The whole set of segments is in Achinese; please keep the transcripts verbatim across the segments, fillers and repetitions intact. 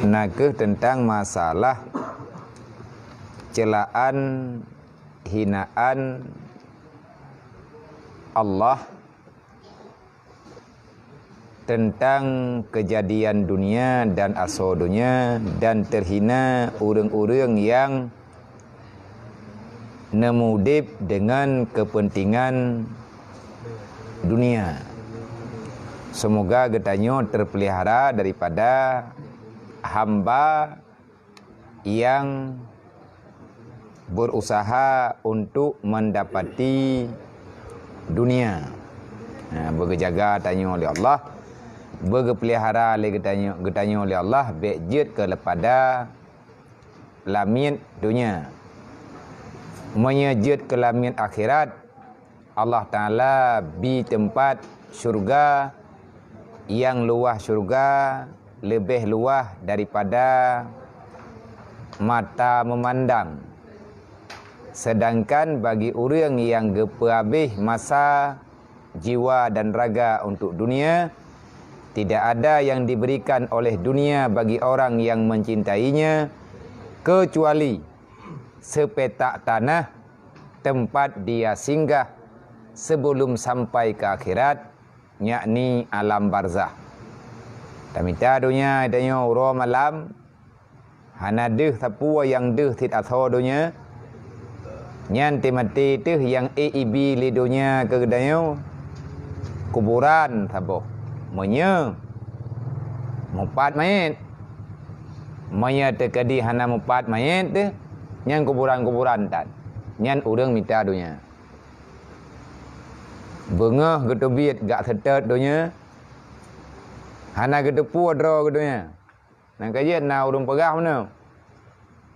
Na kheueh teuntang masalah ceulaan, hinaan Allah, teuntang keujadian dunia dan asoe dunia, dan teuhina ureuëng-ureuëng nyang neumuudeb deungon keupeuntengan dunia. Seumoga geutanyoe teupeulihara daripada hamba nyang beurusaha untuk meundapati dunia. Ha, beugeujaga tanyoe lé Allah, beugeupeulihara lé geutanyoe, geutanyoe lé Allah, bék jeuet keu leupada lamiet donya. Meunyoe jeuet keu lamiet akhirat, Allah Taala bi teumpat syeuruga nyang luwah syeuruga leubeh luwah daripada mata meumandang. Seudangkan bagi ureuëng nyang geupeuhabéh masa, jiwa, dan raga untuk dunia, tidak ada yang diberikan oleh dunia bagi orang yang mencintainya, kecuali sepetak tanah tempat dia singgah sebelum sampai ke akhirat, yakni alam barzah. Tamita donya tanyoe uroe malam, hana deuh sapeue nyang deuh cit asoe donya, nyan teumaté teuh nyang ék ibi lé donya keu geutanyoe, kuburan saboh. Meunyoe mupat manyét, meunyoe teukeudi hana mupat manyét teuh, nyan kuburan-kuburan tan. Nyan ureuëng mita donya. Beungoh geuteubiet gak seutôt donya, hana geuteupeue droe geudonya. Nyang keujeuet na ureuëng peugah meunoe,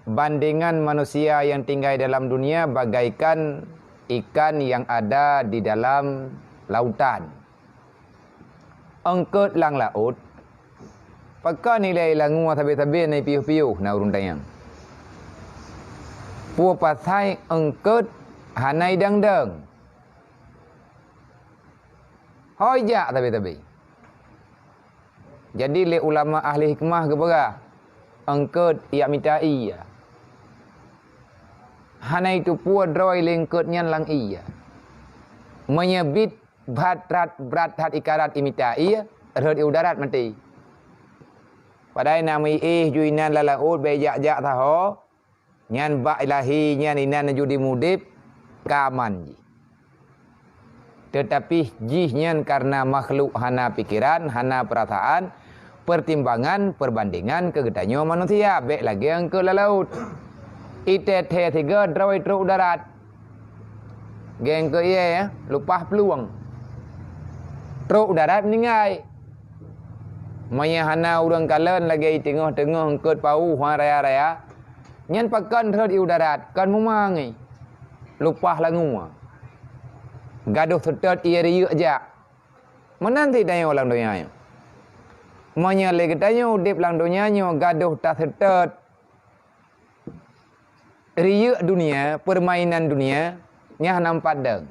bandengan manusia yang tinggai dalam dunia bagaikan ikan yang ada di dalam lautan. Eungkôt lam laôt, pakon ilée langue sabe-sabe na piôh-piôh na ureuëng tanyong. Peue pasai eungkôt hana idong-dong? Hôi jak sabe-sabe. Jadi lé ulama ahli hikmah geupeugah, eungkôt jak mita ié. Hana iteupeue droe lé eungkôt nyan lam ié. Meunyoe bit brat that, brat that ikarat imita ié, rhot ié u darat maté. Padahai na meuiéh ju inan lam laôt bék jak-jak sahoe, nyan bak lahé nyan inan ju diudeb ka aman jih. Teutapi jih nyan kareuna makhluk hana pikeran, hana peurasaan, peurtimbangan, peurbandengan keu geutanyoe manusia, bék lagée eungkôt lam laôt. Itée-tée sigoe droe trok u darat. Geng keu ié, ya, lupah plueng. Trok u darat meuninggai. Meunyoe hana ureuëng kalon lagée teungoh-teungoh eungkôt pahu hana raya-raya, nyan pakon rhot ié u darat, kon mumang ié. Lupah langue. Gadôh seutôt ié riyeuk jak. Meunan cit tanyoe lam donya nyoe. Meunyoe lé geutanyoe udeb lam donya nyoe gadôh taseutôt, riyeuk dunia, peurmainan dunia, nyan hana meupadong.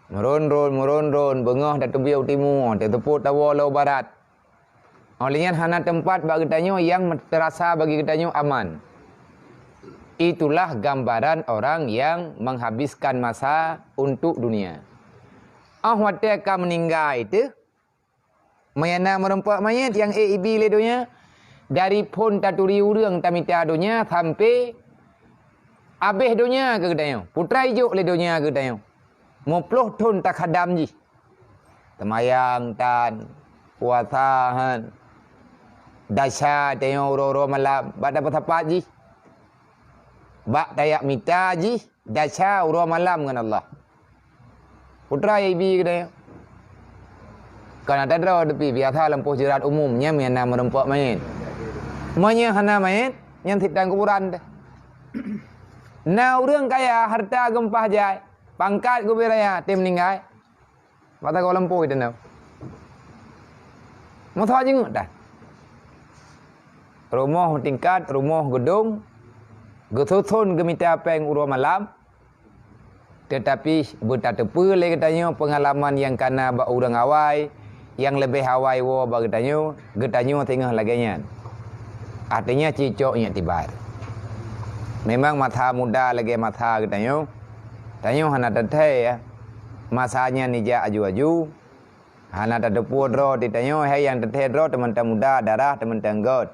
Meuron-ron, meuron-ron, beungoh tateubiet u timu, tateupot tawoe lom u barat. Óh lheueh nyan hana teumpat bak geutanyoe nyang teurasa bagi geutanyoe aman. Itulah gambaran orang yang menghabiskan masa untuk dunia. Óh watée ka meuninggai teuh, meunyoe na meurumpok manyét nyang ék ibi lé donya, dari phon taturi ureuëng tamita donya sampoe abéh donya keu geutanyoe, putra ijok lé donya keu geutanyoe. Muploh thon takhadam jih. Teumayang tan, puasa han, desya tanyoe uroe-uroe malam, bak tapeusapat jih, bak tajak mita jih, desya uroe malam ngon Allah. Putra ibi keunoe. Kon ata droe teupie biasa lampôh jeurat umum, nyan meunyoe na meurumpok manyét. Meunyoe hana manyét, nyan sit dan kuburan teuh. Na ureuëng kaya, hareuta geumpah jai, pangkat geubi raya, tem meuninggai. Mata kau lampôh itu na. Masa jinguk dah. Rumoh tingkat, rumoh gedong, geususon geumita péng uroe malam, teutapi beutateupeue lé geutanyoe peungalaman nyang kana bak ureuëng awai, nyang leubeh awai woe bak geutanyoe, geutanyoe singoh lagée nyan. Artinya cicok iktibar. Memang masa muda lagée masa geutanyoe, tanyoe hana teuthée, ya. Masa nyan ijak aju-aju, hana tateupeue droe di tanyoe, hai nyang teuthée droe teumantong muda, darah teumantong gét.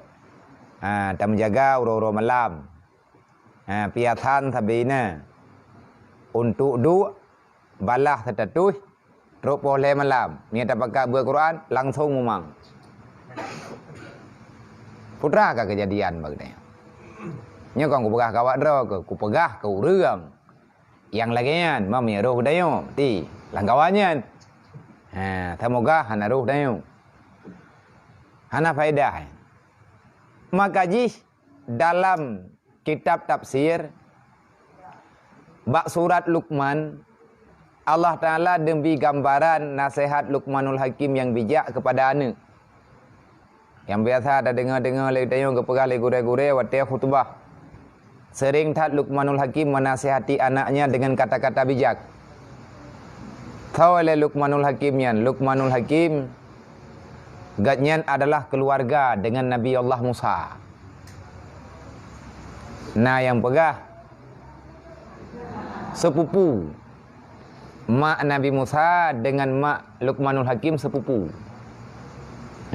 Ha, tameujaga uroe-uroe malam. Ha, piasan sabé inan. Untuk duek, balah seutatuih, trok poh lhée malam. Meunyo tapakat beuet Quran, langsong mumang. Peue teuma ka keujadian bak geutanyoe. Nyoe kon kupeugah keu awak droe, keu kupeugah keu ureuëng nyang lagée nyan, ma meunyo roh geutanyoe, ti, lam kawan nyan. Ha, seumoga hana roh geutanyoe. Hana faedah. Maka jih dalam kitab tafsir, bak surat Luqman, Allah Taala neubi gambaran naseuhat Luqmanul Hakim nyang bijak keupada aneuëk. Nyang biasa tadeungoe-deungoe lé tanyoe geupeugah lé gurée-gurée watée khutubah. Seuring that Luqmanul Hakim meunasihati anaknya dengan kata-kata bijak. Tho lé Luqmanul Hakim nyan, Luqmanul Hakim, gobnyan adalah keuluwarga deungon Nabi Allah Musa. Na nyang peugah, seupupu. Mak Nabi Musa deungon mak Luqmanul Hakim seupupu.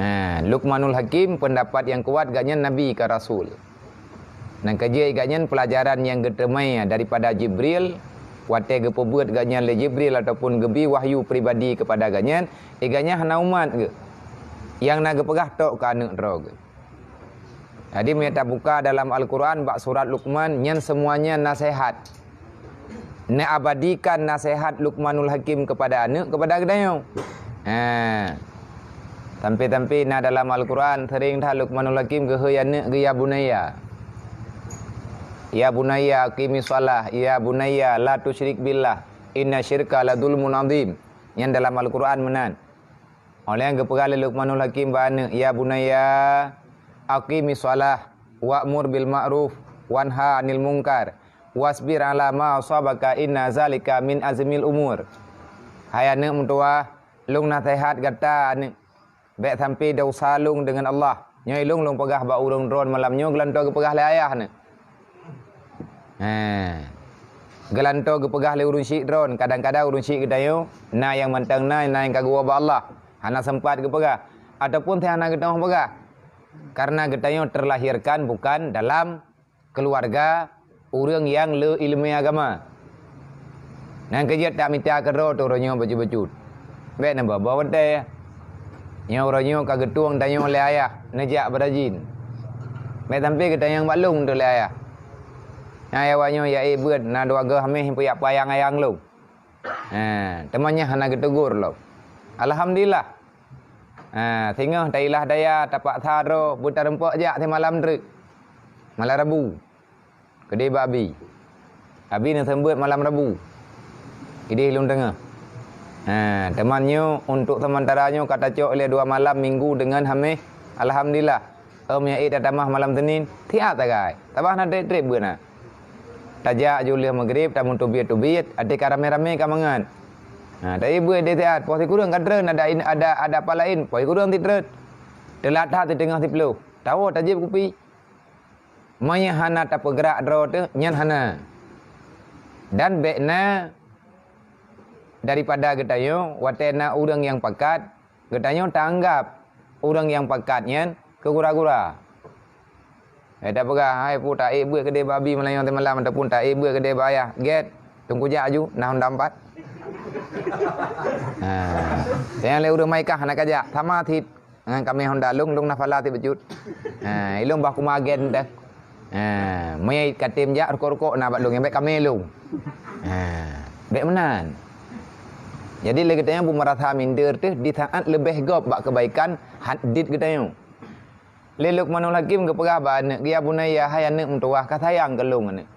Ha, Luqmanul Hakim peundapat nyang kuat gobnyan nabi ka rasul. Nyang keujeuet gobnyan peulajaran nyang geuteumé daripada Jibril, watée geupeubeuet gobnyan lé Jibril ataupun geubi wahyu pribadi keupada gobnyan, gobnyan hana umat geuh. Nyang na geupeugah tok keu aneuëk droe geuh. Jadi, meunyo tabuka dalam Al-Quran bak surat Luqman, nyan seumuanya naseuhat. Neuabadikan naseuhat Luqmanul Hakim keupada aneuëk, keupada geutanyoe. Ha. Sampai-sampai na dalam Al-Quran, seuring that Luqmanul Hakim geuhôi aneuëk geuh, "Ya bunayya." "Ya bunayya, aqimis shalah. Ya bunayya, la tusyrik billah. Inna syirka la zulmun azim." Nyan dalam Al-Quran meunan. Óh lheueh nyan geupeugah lé Luqmanul Hakim bak aneuëk, "Ya bunayya, aqimis shalah, wa'mur bil ma'ruf, wanha 'anil munkar, wasbir 'ala ma asabaka, inna zalika min azmil umur." Hai aneuëk meutuwah, lôn naseuhat gata aneuëk, bék sampai desya lôn deungon Allah. Nyoe ilôn lôn peugah bak ureuëng droe malam nyoe geulantoe geupeugah lé ayah neuëk. He. Geulantoe geupeugah lé ureuëng syiek droe, kadang-kadang ureuëng syiek geutanyoe na nyang mantong na, na nyang ka geuwoe bak Allah, hana sempat geupeugah, ataupun hana geuteumé peugah. Karena geutanyoe terlahirkan bukan dalam keuluwarga ureuëng nyang le iéleumé agama. Nyang keujeuet tamita keudroe teuh uroe nyoe bacut-bacut. Bék neuba-ba watée. Nyoe uroe nyoe ka geutueng tanyoe lé ayah neujak beurajin. Bék sampai geutanyong bak lôn teuh lé ayah. Nyan ayah awak nyoe ya ék beuet na dua goe haméh peuyak payang ayang lôn. Ha, teuma nyan hana geuteugor lom. Alhamdulillah. Ha, singoh tailah daya tapaksa droe beutarumpok jak simalam treuk. Malam Rabu. Keudeh bak abi. Abi neuseumeubeuet malam Rabu. Ideh lôn teungoh. Ha, teuma nyoe untuk seumantara nyoe ka tacok lé dua malam Minggu deungon Haméh. Alhamdulillah. Ôm ya ék tatamah malam Seunin, siat sagai. Tabah na treb-treb beuna. Tajak ju lheueh Maghrib, tameutubiet-tubiet, até ka ramé-ramé ka mangat. Ha, tapi beuet deh siat, poh sikureueng ka treun, ada in-, ada, ada apa laén, poh sikureueng sit treun. Teulat that siteungoh siplôh. Tawoe tajieb kupi. Meunyo hana tapeugrak droe teuh, nyan hana. Dan bék na daripada geutanyoe, watée na ureuëng nyang pakat, geutanyoe taanggab ureuëng nyang pakat nyan keu gura-gura. Hai tapeugah, "Hai pu, taék beuet keudeh bak abi malam nyoe teumalam," ataupun, "Taék beuet keudeh bak ayah." Gét, teungku jak aju, na honda empat. Ha. Nyang lé ureuëng maikah hana kajak, sama sit. Ngon kamé honda lôn, lôn na phala sit bacut. Ha, ilôn bah kuma agen teuh. Ha, meunyo katem jak rukok-rukok na bak lôn, nyang bék kamé lôn. Ha, bék meunan. Jadi lé geutanyoe beumeurasa minder teuh di saát leubeh gob bak keubaikan hadit geutanyoe. Lé Luqmanul Hakim geupeugah bak aneuëk, "Ya bunayya, hai aneuëk meutuwah, ka sayang keu lôn aneuëk."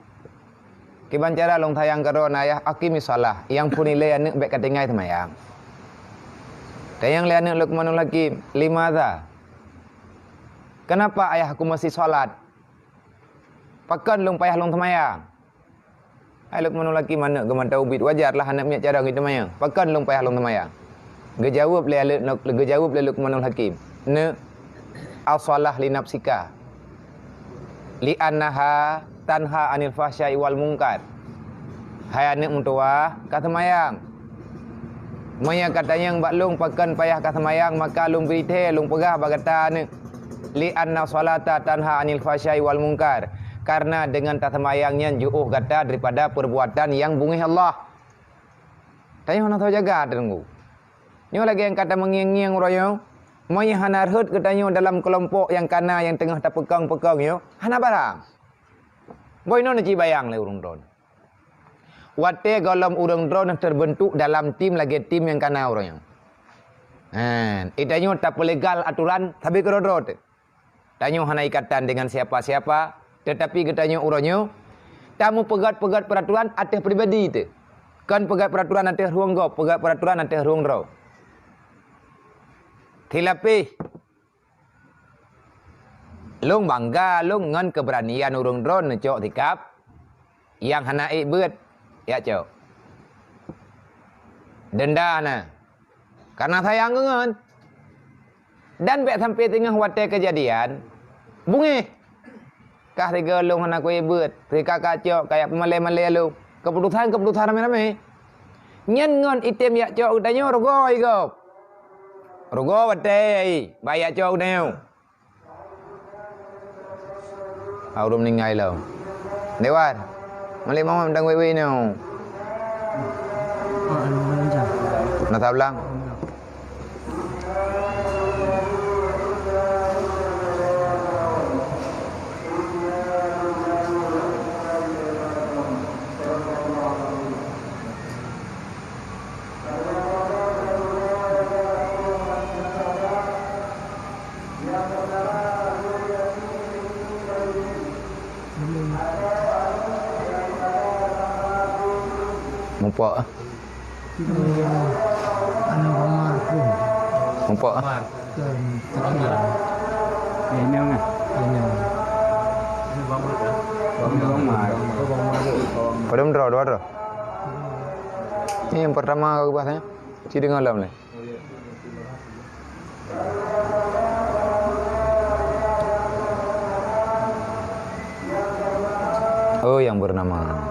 Kiban cara lôn sayang keudroe na ayah, aqimis shalah, nyang phon ilée aneuëk bék katinggai seumayang. Tanyong lé aneuëk Luqmanul Hakim, "Limadza? Keunapa ayah aku meusi salat? Pakon lôn payah lôn seumayang?" Hai Luqmanul Hakim, aneuëk geumata ubit, wajar lah aneuëk miet carông itu maya. "Pakon lôn payah lôn seumayang?" Geujaweueb lé, lé, geujaweueb lé Luqmanul Hakim, "Neuk, as-shalah li nafsika, li annaha tanha 'anil fahsya'i wal munkar." Hai aneuk meutuwah, ka seumayang. Meunyoe ka tanyong bak lôn pakon payah ka seumayang, maka lôn bri thée, lôn peugah bak gata, neuk, "Li anna shalata tanha 'anil fahsya'i wal munkar." Karena deungon taseumayang nyan jiôh gata daripada perbuatan nyang beungéh Allah. Tanyoe hana sabe jaga, Teungku. Nyoe lagée nyang ka tameungieng-ngieng uroe nyoe, meunyoe hana rhot geutanyoe dalam keulompok nyang kana nyang teungoh tapeukong-peukong nyoe, hana barang. Boh inoe neuci bayang lé ureuëng droeneuh. Watée gohlom ureuëng droeneuh teubeuntuk dalam tim lagée tim nyang kana uroe nyoe. Hen, geutanyoe tapeulegal atoran sabe keudroe-droe teuh. Tanyoe hana ikatan dengan siapa-siapa, teutapi geutanyoe uroe nyoe tameupeugét-peugét peuraturan ateueh pribadi teuh. Kon peugét peuraturan ateueh rueng gob, peugét peuraturan ateueh rueng droe. Silapéh, lôn bangga lôn ngon keubeuranian ureuëng droeneuh neucok sikab nyang hana ék beuet, jak cok. Denda na, karena sayang keu ngon. Dan bék sampoe teungoh watée keujadian beungéh. Kah sigoe lôn hana kuék beuet, sika kacok, kajak peumalée-malée lôn. Keuputosan-keuputosan ramé-ramé. Nyan ngon item jak cok geutanyoe rugoe gob. Rugoe watée, bah jak cok geutanyoe. Ah, ureuëng meuninggai lom. Dewan. Malik Muhammad dang wék-wék nyoe. Na tablang. Mupok ah. Anu Umar pun. Mupok ah. Kan takbir. Ini mana? Ini. Padahal dua, dua, dua. Ini yang pertama aku bahasnya. Ci deungoe lom lé. Oh, yang bernama.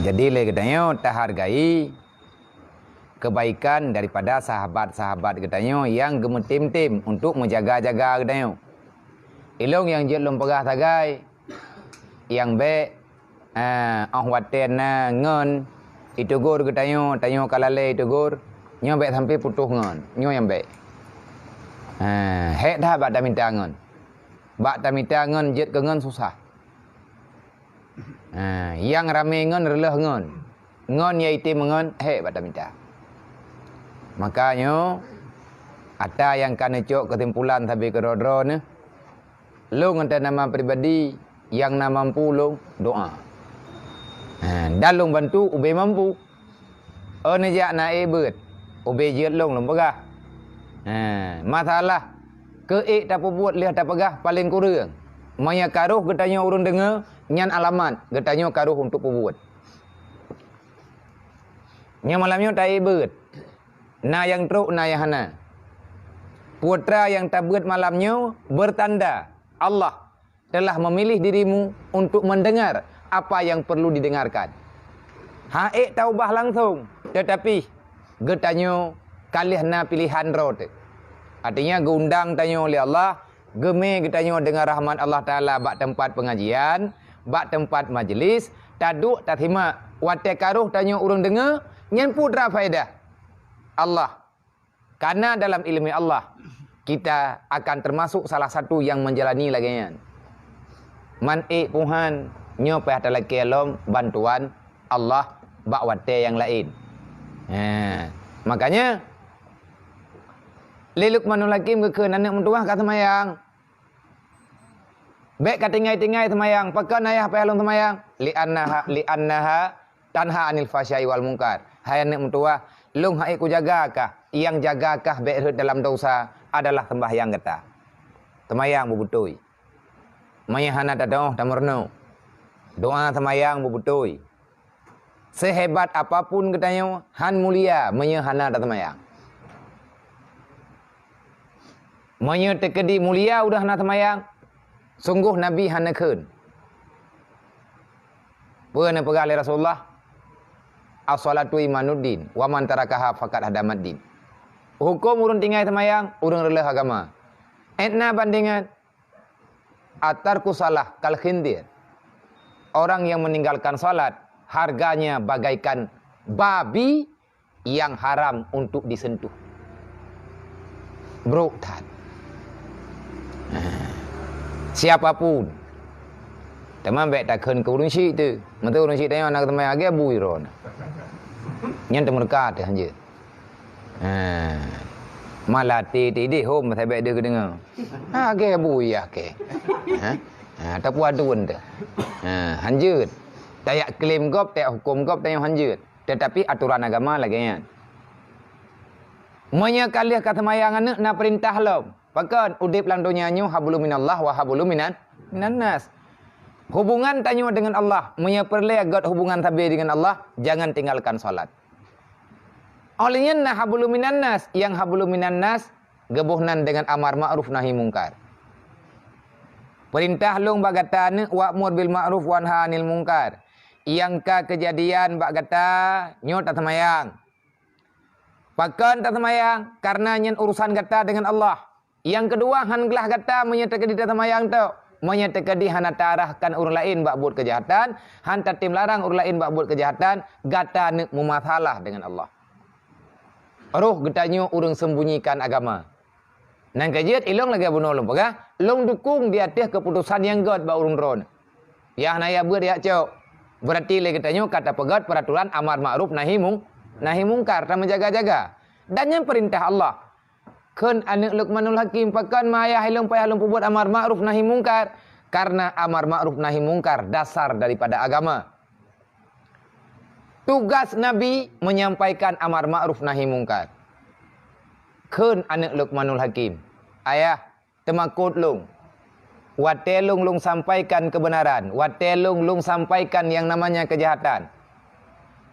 Jadi lé geutanyoe tahargai kebaikan daripada sahabat-sahabat geutanyoe nyang geumeutem-tem untuk meujaga-jaga geutanyoe. Ilong nyang jeuet lôn peugah sagai, nyang bék, eh, óh watée na ngon itugor geutanyoe, tanyoe ka lalée itugor, nyoe bék sampoe putôh ngon, nyoe nyang bék. Eh, hék that bak tamita ngon. Bak tamita ngon jeuet keu ngon susah. Ha, nyang ramé ngon reuloh ngon. Ngon nyang item ngon hék bak tamita. Maka nyoe, ata nyang ka neucok keusimpulan sabe keudroe-droe neuh, lôn ngon nama pribadi nyang na mampu lôn doa. Ha, dan lôn bantu ubé mampu. Oh neujak na ék beuet, ubé jeuet lôn lôn peugah. Ha, masalah keu ék tapeubuet lheueh tapeugah paleng kureueng. Meunyoe ka roh geutanyoe ureuëng deungoe, nyan alamat geutanyoe ka roh untuk peubuet. Nyoe malam nyoe ta ék beuet. Na nyang trok, na nyang hana. Putra nyang tabeuet malam nyoe beurtanda Allah telah memilih dirimu untuk mendengar apa yang perlu didengarkan. Hana ék taubah langsong, teutapi geutanyoe ka lheueh na piléhan droe teuh. Artinya geuundang tanyoe lé Allah Geumé geutanyoe deungon rahmat Allah Taala bak teumpat peungajian, bak teumpat majlis, taduek tasimak. Watée ka roh tanyoe ureuëng deungoe, nyan peue teuma faedah? Allah. Karena dalam iéleumé Allah, kita akan termasuk salah satu nyang menjalani lagée nyan. Man ék puhan, nyoe payah talakée lom bantuan Allah bak watée nyang laén. Ha, makanya, lé Luqmanul Hakim geukheun aneuëk meutuwah ka seumayang. Bék ka tinggai-tinggai seumayang. Pakon ayah payah lôn seumayang? Li'annaha, li'annaha tanha 'anil fahsya'i wal munkar. Hai aneuëk meutuwah, lôn hana kujaga kah, nyang jaga kah bék rhot dalam dosa adalah seumbahyang gata. Seumayang beubeutôi. Meunyoe hana tatoh tameurunoe. Doa seumayang beubeutôi. Seuhebat apapun geutanyoe, han mulia meunyoe hana taseumayang. Meunyoe teukeudi mulia udah hana seumayang, sunggoh Nabi hana kheun. Peue neupeugah lé Rasulullah? "As-salatu imaduddin, wa man tarakaha faqad hadamaddin." Huköm ureuëng tinggai seumayang, ureuëng reuloh agama. Étna bandengan, "At-tarku shalah kal khinzir." Orang yang meninggalkan salat, harganya bagaikan babi yang haram untuk disentuh. Brok that. Ha. Siapapun. Teuma bék takheun keu ureuëng syik tu. Meunyoe ureuëng syik tanyoe na teuma agée bui ron. Nyan teumeuruka teuh hanjeuet. Ha. Malah ti-, tidih hom sabé deuh geudeungoe. Ha, agée bui yah kée. Ha? Ha, tapue aduen teuh. Ha, hanjeuet. Tajak klaim gob, tajak huköm gob, tanyoe hanjeuet. Teutapi atoran agama lagée nyan. Meunyoe ka lheueh ka seumayang aneuëk na peurintah lom. Pakon udeb lam donya nyoe hablum minallah wa hablum minan, minan nas. Hubungan tanyoe deungon Allah, meunyoe peureulée göt hubungan sabé deungon Allah, jangan tinggalkan salat. Óh lheueh nyan na hablum minan nas, nyang hablum minan nas geuboh nan deungon amar ma'ruf nahi mungkar. Peurintah lôn bak gata aneuëk wa'mur bil ma'ruf wanha 'anil mungkar. Nyang ka keujadian bak gata nyoe taseumayang. Pakon taseumayang? Karena nyan urusan gata deungon Allah. Nyang keudua, han glah gata meunyoe teukeudi taseumayang tok. Meunyoe teukeudi hana taarahkan ureuëng laén bak buet keujahatan, han tatem larang ureuëng laén bak buet keujahatan, gata neuk meumasalah deungon Allah. Roh geutanyoe ureuëng sembunyikan agama. Nyan keuh jeuet ilong lagée bunoe lôn peugah, lôn dukung di ateueh keuputosan nyang göt bak ureuëng droe. Yah na ya beuet yak cok. Berarti lé geutanyoe ka tapeugöt peuratoran amar ma'ruf nahi mung-, nahi mungkar, tameujaga-jaga. Dan nyan peurintah Allah. Kheun aneuëk Luqmanul Hakim, "Pakon ma ayah ilong payah lôn peubuet amar ma'ruf nahi mungkar?" Karena amar ma'ruf nahi mungkar dasar daripada agama. Tugas Nabi menyampaikan amar ma'ruf nahi mungkar. Kheun aneuëk Luqmanul Hakim, "Ayah, teumakot lôn. Watée lôn, lôn sampaikan keubeunaran, watée lôn, lôn sampaikan nyang namanya keujahatan.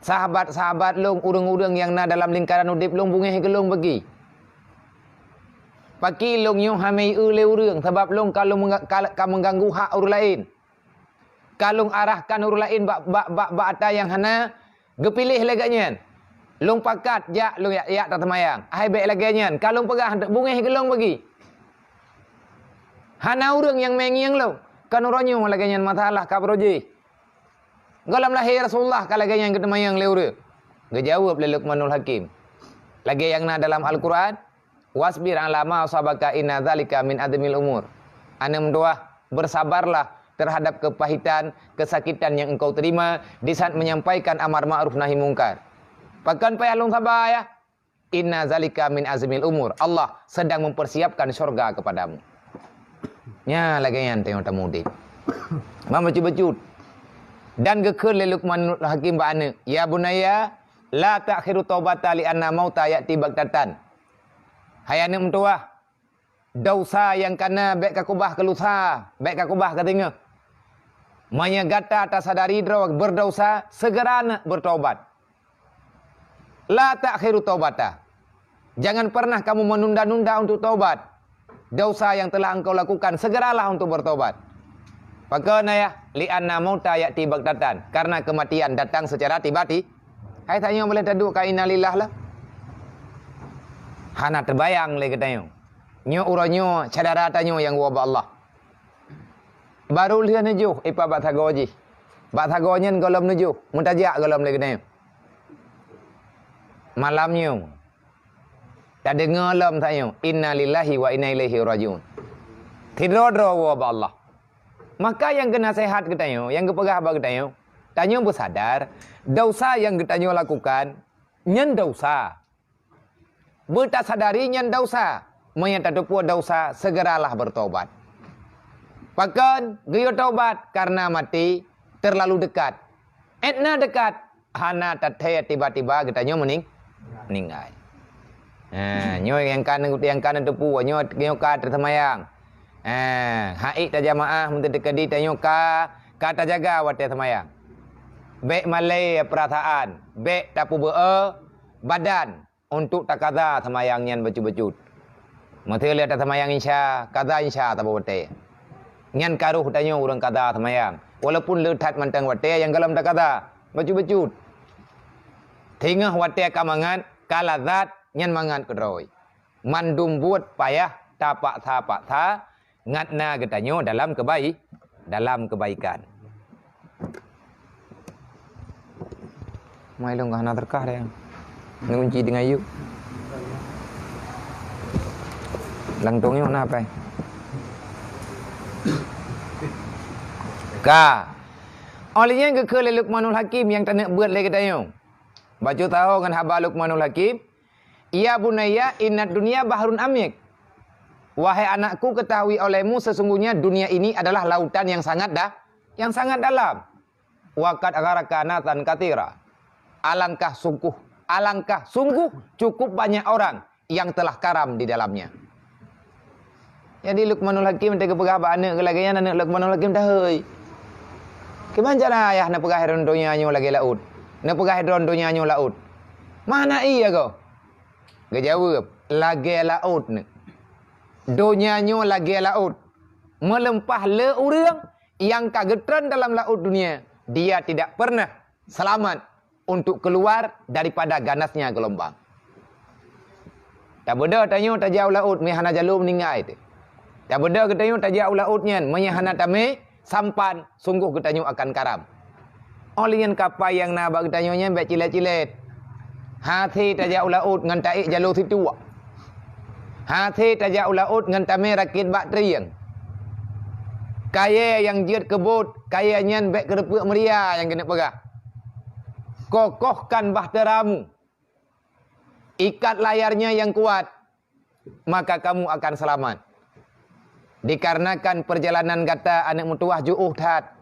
Sahabat-sahabat lôn, ureuëng-ureuëng nyang na dalam lingkaran udeb lôn beungéh keu lôn bagi. Pakri lôn nyoe hana eu lé ureuëng, sabab lôn ka lôn meungga-, ka, ka meuganggu hak ureuëng laén. Ka lôn arahkan ureuëng laén bak, bak, bak, bak ata nyang hana geupiléh lagée nyan. Lôn pakat jak lôn yak, yak taseumayang. Hai bék lagée nyan, ka lôn peugah beungéh keu lôn bagi. Hana ureuëng nyang mé ngieng lôn. Kan uroe nyoe lagée nyan masalah ka beurojih. Gohlom lahé Rasulullah ka lagée nyan geuteumayang lé ureuëng." Geujaweueb lé Luqmanul Hakim, lagée nyang na dalam Al-Qur'an, "Wasbir 'ala ma asabaka inna dzalika min azmil umur." Aneuëk meutuwah, bersabarlah terhadap kepahitan, kesakitan yang engkau terima di saat menyampaikan amar ma'ruf nahi mungkar. "Pakon payah lôn saba, Yah?" "Inna dzalika min azmil umur." Allah sedang mempersiapkan syurga kepadamu. Nya lagée nyan tanyoe tamudeb. Mam bacut-bacut. Dan geukheun lé Luqmanul Hakim bak aneuëk, "Ya bunayya, la ta'khiru taubata li anna mauta ya'ti baghtatan." Hai aneuëk meutuwah, desya nyang kana bék ka kubah keu lusa, bék ka kubah keu teungoh. Meunyoe gata tasadari droe beudesya, segera neuk beutaubat. La ta'khiru taubata. Jangan pernah kamu menunda-nunda untuk taubat. Desya yang telah engkau lakukan, segeralah untuk bertobat. Pakon, Yah? "Li anna mauta ya'ti baghtatan." Karena kematian datang secara tiba-tiba. Hai tanyoe boleh taduek ka innalillah lah. Hana teubayang lé geutanyoe. Nyoe uroe nyoe syedara tanyoe nyang woe bak Allah. Barô lheueh neujôh ipat bak sagoe jih. Bak sagoe nyan gohlom neujôh, meutajak gohlom lé geutanyoe. Malam nyoe tadeungoe lom tanyoe, "Innalillahi wa inna ilaihi rajiun." Sidroe-droe woe bak Allah. Maka nyang geunaseuhat geutanyoe, nyang geupeugah bak geutanyoe, tanyoe beusadar, desya nyang geutanyoe lakukan nyan desya. Beutasadari nyan desya. Meunyoe tateupeue desya, segeralah bertobat. Pakon geuyue tobat? Karena maté terlalu dekat. Étna dekat, hana tathée tiba-tiba geutanyoe meuning-, meuninggai. Ha, nyoe nyang ka, nyang ka neuteupeue, nyoe, nyoe ka teuseumayang. Ha, hai tajamaah meuteukeudi tanyoe ka, ka tajaga watée seumayang. Bék malée peurasaan, bék tapeubeu'e badan untuk takaza seumayang nyan bacut-bacut. Meusé lé taseumayang Isya, kaza Isya saboh watée. Nyan ka roh tanyoe ureuëng kaza seumayang, walaupun le that mantong watée nyang gohlom takaza bacut-bacut. Teungoh watée ka mangat, ka lazat, nyan mangat keudroe. Mandum buet payah tapaksa-paksa, ngat na geutanyoe dalam kebai-, dalam kebaikan. Mai lôn ka hana teureukah deh. Ngunci dengan yuk. Langtong nyoe na pai. Ka. Óh lheueh nyan geukheun lé Luqmanul Hakim nyang taneuk beuet lé geutanyoe. Bacut tahu ngon haba Luqmanul Hakim, "Ya bunayya, innad dunya bahrun amik." Wahai anakku, ketahui olehmu sesungguhnya dunia ini adalah lautan yang sangat da-, yang sangat dalam. "Wa qad aghraqna nasan katsira." Alangkah sungguh, alangkah sungguh cukup banyak orang yang telah karam di dalamnya. Jadi Luqmanul Hakim teuka peugah bak aneuk lagée nyan, aneuk Luqmanul Hakim tahôi. Kiban cara ayah neupeugah droe donya nyoe lagée laôt? Neupeugah droe donya nyoe laôt. Mana iya go? Geujaweueb, lagée laôt nyoe. Donya nyoe lagée laôt. Meuleumpah le ureuëng nyang ka geutreun dalam laôt dunia, dia tidak pernah selamat untuk keluar daripada ganasnya gelombang. Tabeudôh tanyoe tajak u laôt, meuhana jalô meuninggai teuh. Tabeudôh geutanyoe tajak u laôt nyan, meunyoe hana tamé sampan, sungguh geutanyoe akan karam. Óh lheueh nyan kapai nyang na bak geutanyoe nyan bék cilét-cilét. Hasé tajak u laôt ngon taék jalô situek. Hasé tajak u laôt ngon tamé rakét bak trieng. Kayée nyang jeuet keu bot, kayée nyan bék keureupeuek meuria nyang keuneuk peugah. Kokohkan bahteramu. Ikat layarnya yang kuat, maka kamu akan selamat. Dikarenakan perjalanan gata aneuk meutuwah jiôh that.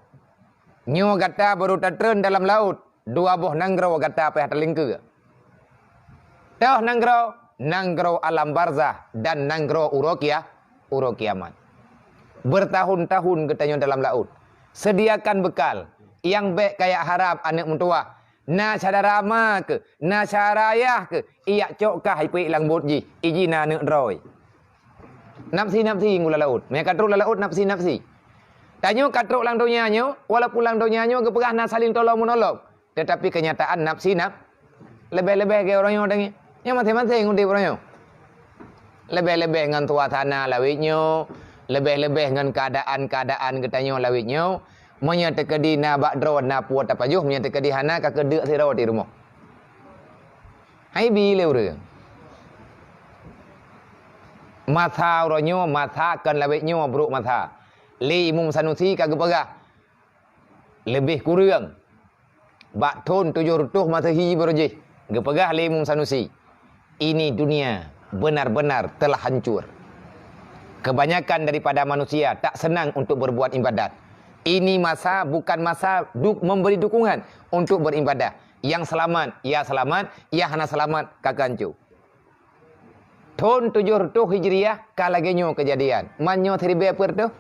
Nyoe gata barô tatreun dalam laôt, dua boh nanggroe gata payah talingkeue. Toh nanggroe, nanggroe alam barzah dan nanggroe uroe kia-, uroe kiamat. Bertahun-tahun geutanyoe dalam laôt. Sediakan bekal, nyang bék kayak harab aneuk meutuwah. Na syedara ma keuh, na syedara ayah keuh, iyak cok kah ipeuék lam bot jih, iji na aneuk droe. Nafsi-nafsi ngon lam laôt. Meunyoe ka trok lam laôt nafsi-nafsi. Tanyoe ka trok lam donya nyoe, walaupun lam donya nyoe geupeugah na saling tolong-menolong, tetapi kenyataan nafsi naf-, leubeh-leubeh geuh uroe nyoe tangieng. Nyoe maséng-maséng udeb uroe nyoe. Leubeh-leubeh ngon suasana lawét nyoe, leubeh-leubeh ngon keuadaan-keuadaan geutanyoe lawét nyoe. Meunyoe teukeudi na bak droe na peue tapajoh, meunyoe teukeudi hana ka keudeuk sidroe di rumoh. Hai bi lé ureuëng. Masa uroe nyoe, masa kon lawét nyoe brok masa. Lé Imum Sanusi ka geupeugah, leubeh kureueng bak thon tujoh reutôh Masehi baroe jih, geupeugah lé Imum Sanusi, "Ini dunia benar-benar telah hancur. Kebanyakan daripada manusia tak senang untuk berbuat ibadat. Ini masa bukan masa du-, memberi dukungan untuk beribadah. Yang selamat, ya selamat, yang hana selamat, ka keuhanco." Thon tujoh reutôh Hijriah ka lagée nyoe keujadian. Man nyoe siribée peuet reutôh.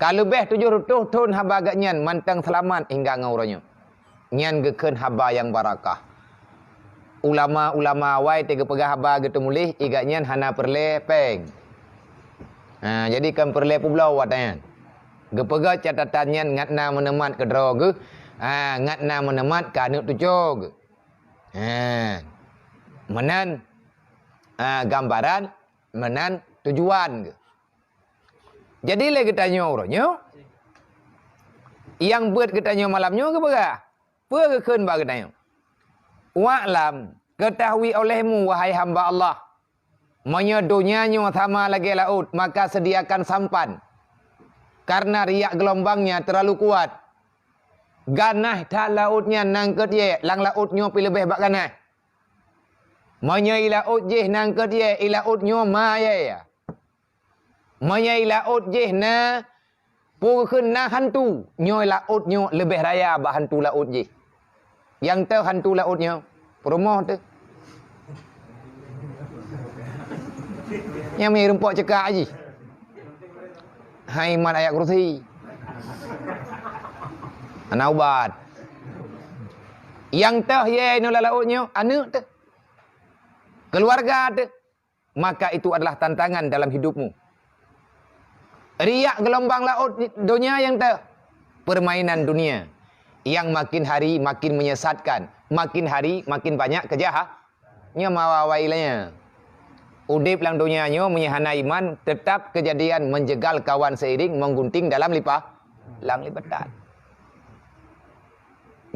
Ka leubeh tujoh reutôh thon haba geuh nyan mantong seulamat hingga ngon uroe nyoe. Nyan geukheun haba nyang barakah. Ulama-ulama awai teuh geupeugah haba geuteumuléh, i geuh nyan hana peureulée péng. Ha, jadi kon peureulée peubloe watée nyan. Geupeugah catatan nyan ngat na meuneumat keu droe geuh, ha, ngat na meuneumat keu aneuk tuco geuh. Ha. Meunan, Ah, gambaran meunan tujuan geuh. Jadi lé geutanyoe uroe nyoe, nyang beuet geutanyoe malam nyoe geupeugah, peue geukheun bak geutanyoe? "Wa'lam, ketahui olehmu, wahai hamba Allah, meunyoe donya nyoe sama lagée laôt, maka sediakan sampan, karena riak geulumbangnya terlalu kuat. Ganas that laôt nyan nangkeuet yée, lam laôt nyoe pih leubeh bak ganas. Meunyoe i laôt jih nangkeuet yée, i laôt nyoe ma yée. Meunyoe i laôt jih na, peue geukheun na hantu, nyoe laôt nyoe leubeh raya bak hantu laôt jih." Nyang teuh hantu laôt nyoe, peurumoh teuh. Nyang mi rumpok cekak jih. Hai mat ayat kursi. Hana ubat. Nyang teuh yée nyoe lam laôt nyoe, aneuëk teuh. Keuluwarga teuh. Maka itu adalah tantangan dalam hidupmu. Riak geulumbang laôt donya nyang teuh, permainan dunia yang makin hari makin menyesatkan, makin hari makin banyak kejaha-, nyoe mawawai lanya. Udeb lam donya nyoe meunyoe hana iman, tetap kejadian menjegal kawan seiring menggunting dalam lipa-, lam lipatan.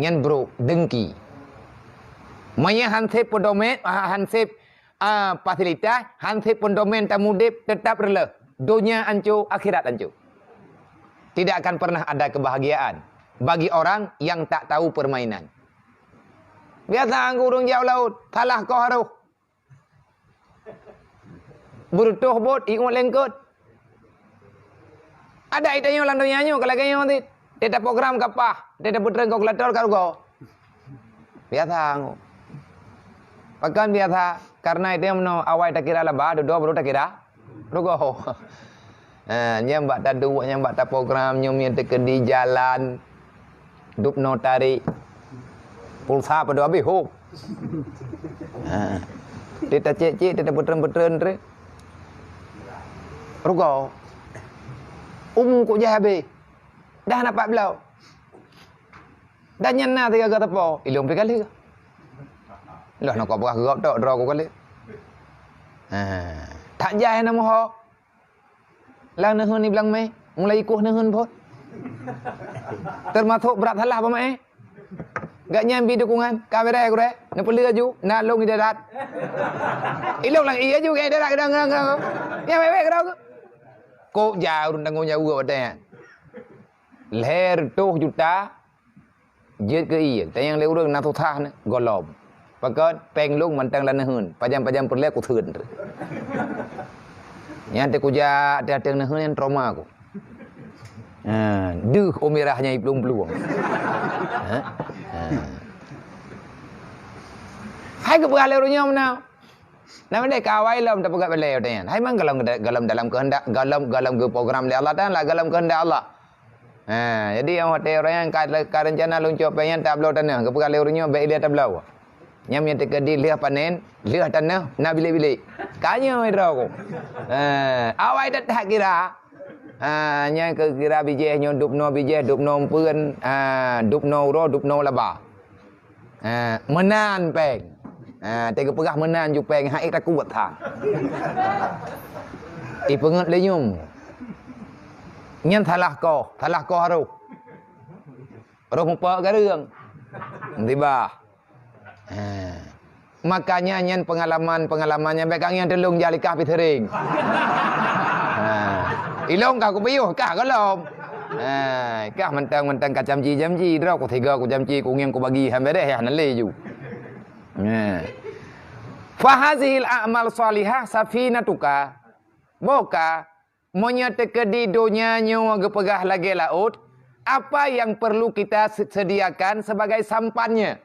Nyan brok, dengki. Meunyoe hanseb pedomen, ha-, hanseb, ah, fasilitas, hanseb pedomen tamudeb, tetap reuloh. Donya anco, akhirat anco. Tidak akan pernah ada kebahagiaan bagi orang yang tak tahu permainan. Biasa ureuëng jak u laôt, salah koh harôh. Beureutoh bot, iôt lengkot. Ada itanyoe lam donya nyoe ka lagée nyoe cit. Teuta program ka paih, teuta peutreun kalkulator ka rugoe. Biasa ngo. Pakon biasa? Karena itu meunoe awai takira laba, dudoe baru takira rugoe. Ha, nyang bak taduek, nyang bak taprogram, nyoe mien teukeudi jalan, dubnoe tarék. Pulsa padub habéh, hop. Ha. Teuta cék-cék, teuta peutreun-peutreun teuk. Rugoe. Umu kok jai habéh. Dah na pat bloe. Dan nyan na sigaga teupeu, ilong pi kali. Loh na kok peugah gop tok droe ku kali. Ha. Tak jai na muho. Lam neuheun di blang mé, mulai ikoh neuheun phon. Teumasok brat salah peumaéh. Gak nyan bi dukungan, ka beureh gurée, neupeuleueh aju, na lông di darat. Ilong lang iya aju, gak darat, gedang, gedang, gedang. Nyang wék-wék keudroe. Kok jauh tanggung jaweueb watée nyan. Lhée reutôh juta, jeuet keu ié, tanyong lé ureuëng na susah nyoe, gohlom. Pakon, péng lông mantong lam neuheun, pajan-pajan peureulée kutheun. Nyan teuh kujak ateueh-ateueh neuheun nyan trauma ku. Ha, deuh umirah nyang iplueng-plueng. Ha? Ha. Hai geupeugah lé ureuëng nyoe meunan. Nama deh ka awai lom tapeugah balée watée nyan. Hai mang gohlom, gohlom dalam keuheundak, gohlom, gohlom geuprogram lé Allah Taala, gohlom keuheundak Allah. Ha, jadi nyang watée ureuëng nyan ka, ka reuncana lôn cok péng nyan tabloe tanoh, geupeugah lé ureuëng nyoe bék ilée tabloe. Nyan nyang teukeudi lheueh panen, lheueh tanoh, na bilék-bilék. Ka nyoe droe ku. Ha, awai that-that kira. Ha, nyan keu kira bijéh nyoe dubnoe bijéh, dubnoe umpeuen, ha, dubnoe uroe, dubnoe laba. Ha, meunan péng. Ha, teuka peugah meunan ju péng, hai takot that. Ipeungeut lé nyum. Nyan salah koh, salah koh harôh. Roh mupok gareueng. Tiba. Ha. Makanya nyan pengalaman-pengalaman nyang bék kang nyang teulông jah likah pi sering. Ha. Ilong kah kupiôh, kah gohlom. Ha, kah mantong-mantong ka camji-jamji, droe ku siga ku jamji, ku ngieng ku bagi, han bédeh yah nan lé ju. Ha. Fahazihil a'mal salihah safinatuka. Boka, meunyoe teukeudi donya nyoe geupeugah lagée laôt, apa yang perlu kita se-, sediakan sebagai sampannya?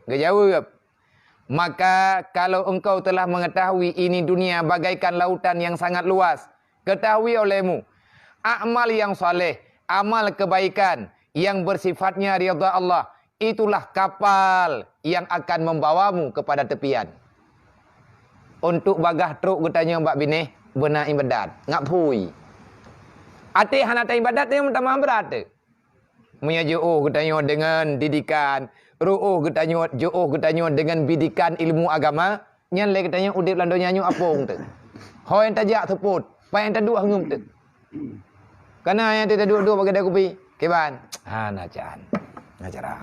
Geujaweueb, maka kalau engkau telah mengetahui ini dunia bagaikan lautan yang sangat luas, ketahui olehmu, amal yang saleh, amal kebaikan yang bersifatnya ridha Allah, itulah kapal yang akan membawamu kepada tepian. Untuk bagah trok geutanyoe bak binéh, beuna iébadat, ngak phui. Até hana taiébadat, nyoe meutamah brat teuh. Meunyoe jiôh geutanyoe deungon didikan, rôh geutanyoe, jiôh geutanyoe deungon bidikan ilmu agama, Nyan lé geutanyoe udeb lam donya nyoe apong teuk. Ho nyang tajak seupôt, pat nyang taduek heueuem teuk. Kana nyang taduek-duek bak keude kupi, kiban. Ha, na can. Na cara.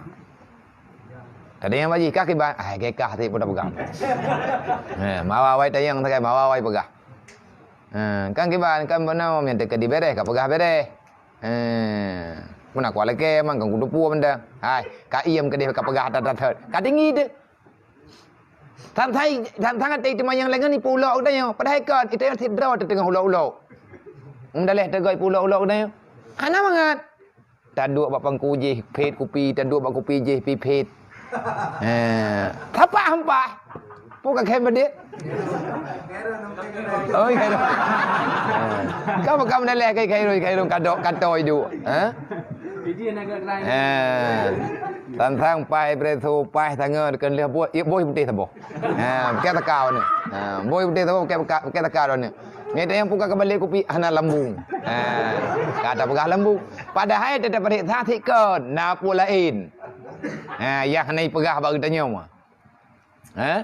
Tadi nyang baji kah kiban, ai, kah ti pun pegang. Ha, mawa wai tayang sagai, mawa wai peugah. Ha, kan kiban, kan beuna nyang teuka dibereh, ka peugah bereh. Ha, meunan kuat lakée, man kan kuteupue benda. Hai, ka iem keudeh ka peugah that-that. Ka tinggi teuk. Sang-sai, sang-, sangat teuma nyang laén ngon ipeulok geutanyoe. Padahai kon, geutanyoe sidroe teuteungoh ulok-ulok. Meudaléh teugok ipeulok-ulok geutanyoe. Hana mangat. Taduek bak pangku jih, phét kupi, taduek bak kupi jih, pipét. Eh, tapak hampah. Pun ka khem badit. Oh, iya. Kamu, kamu dah leh kai Khairul, Khairul kadok, katoi ju. Ha? Eh. Tantang pai preso, pai tangan, kan leh buat, iya, boh putih saboh. Ha, pakai takau ni. Ha, boh putih saboh, pakai, pakai, pakai takau ni. Ngai tayang puka kembali kupi, hana lambung. Ha, kata peugah lambung. Padahai tetap pareksa sikon, na pun lain. Ha, yang hana ipeugah bak geutanyoe mah. Ha?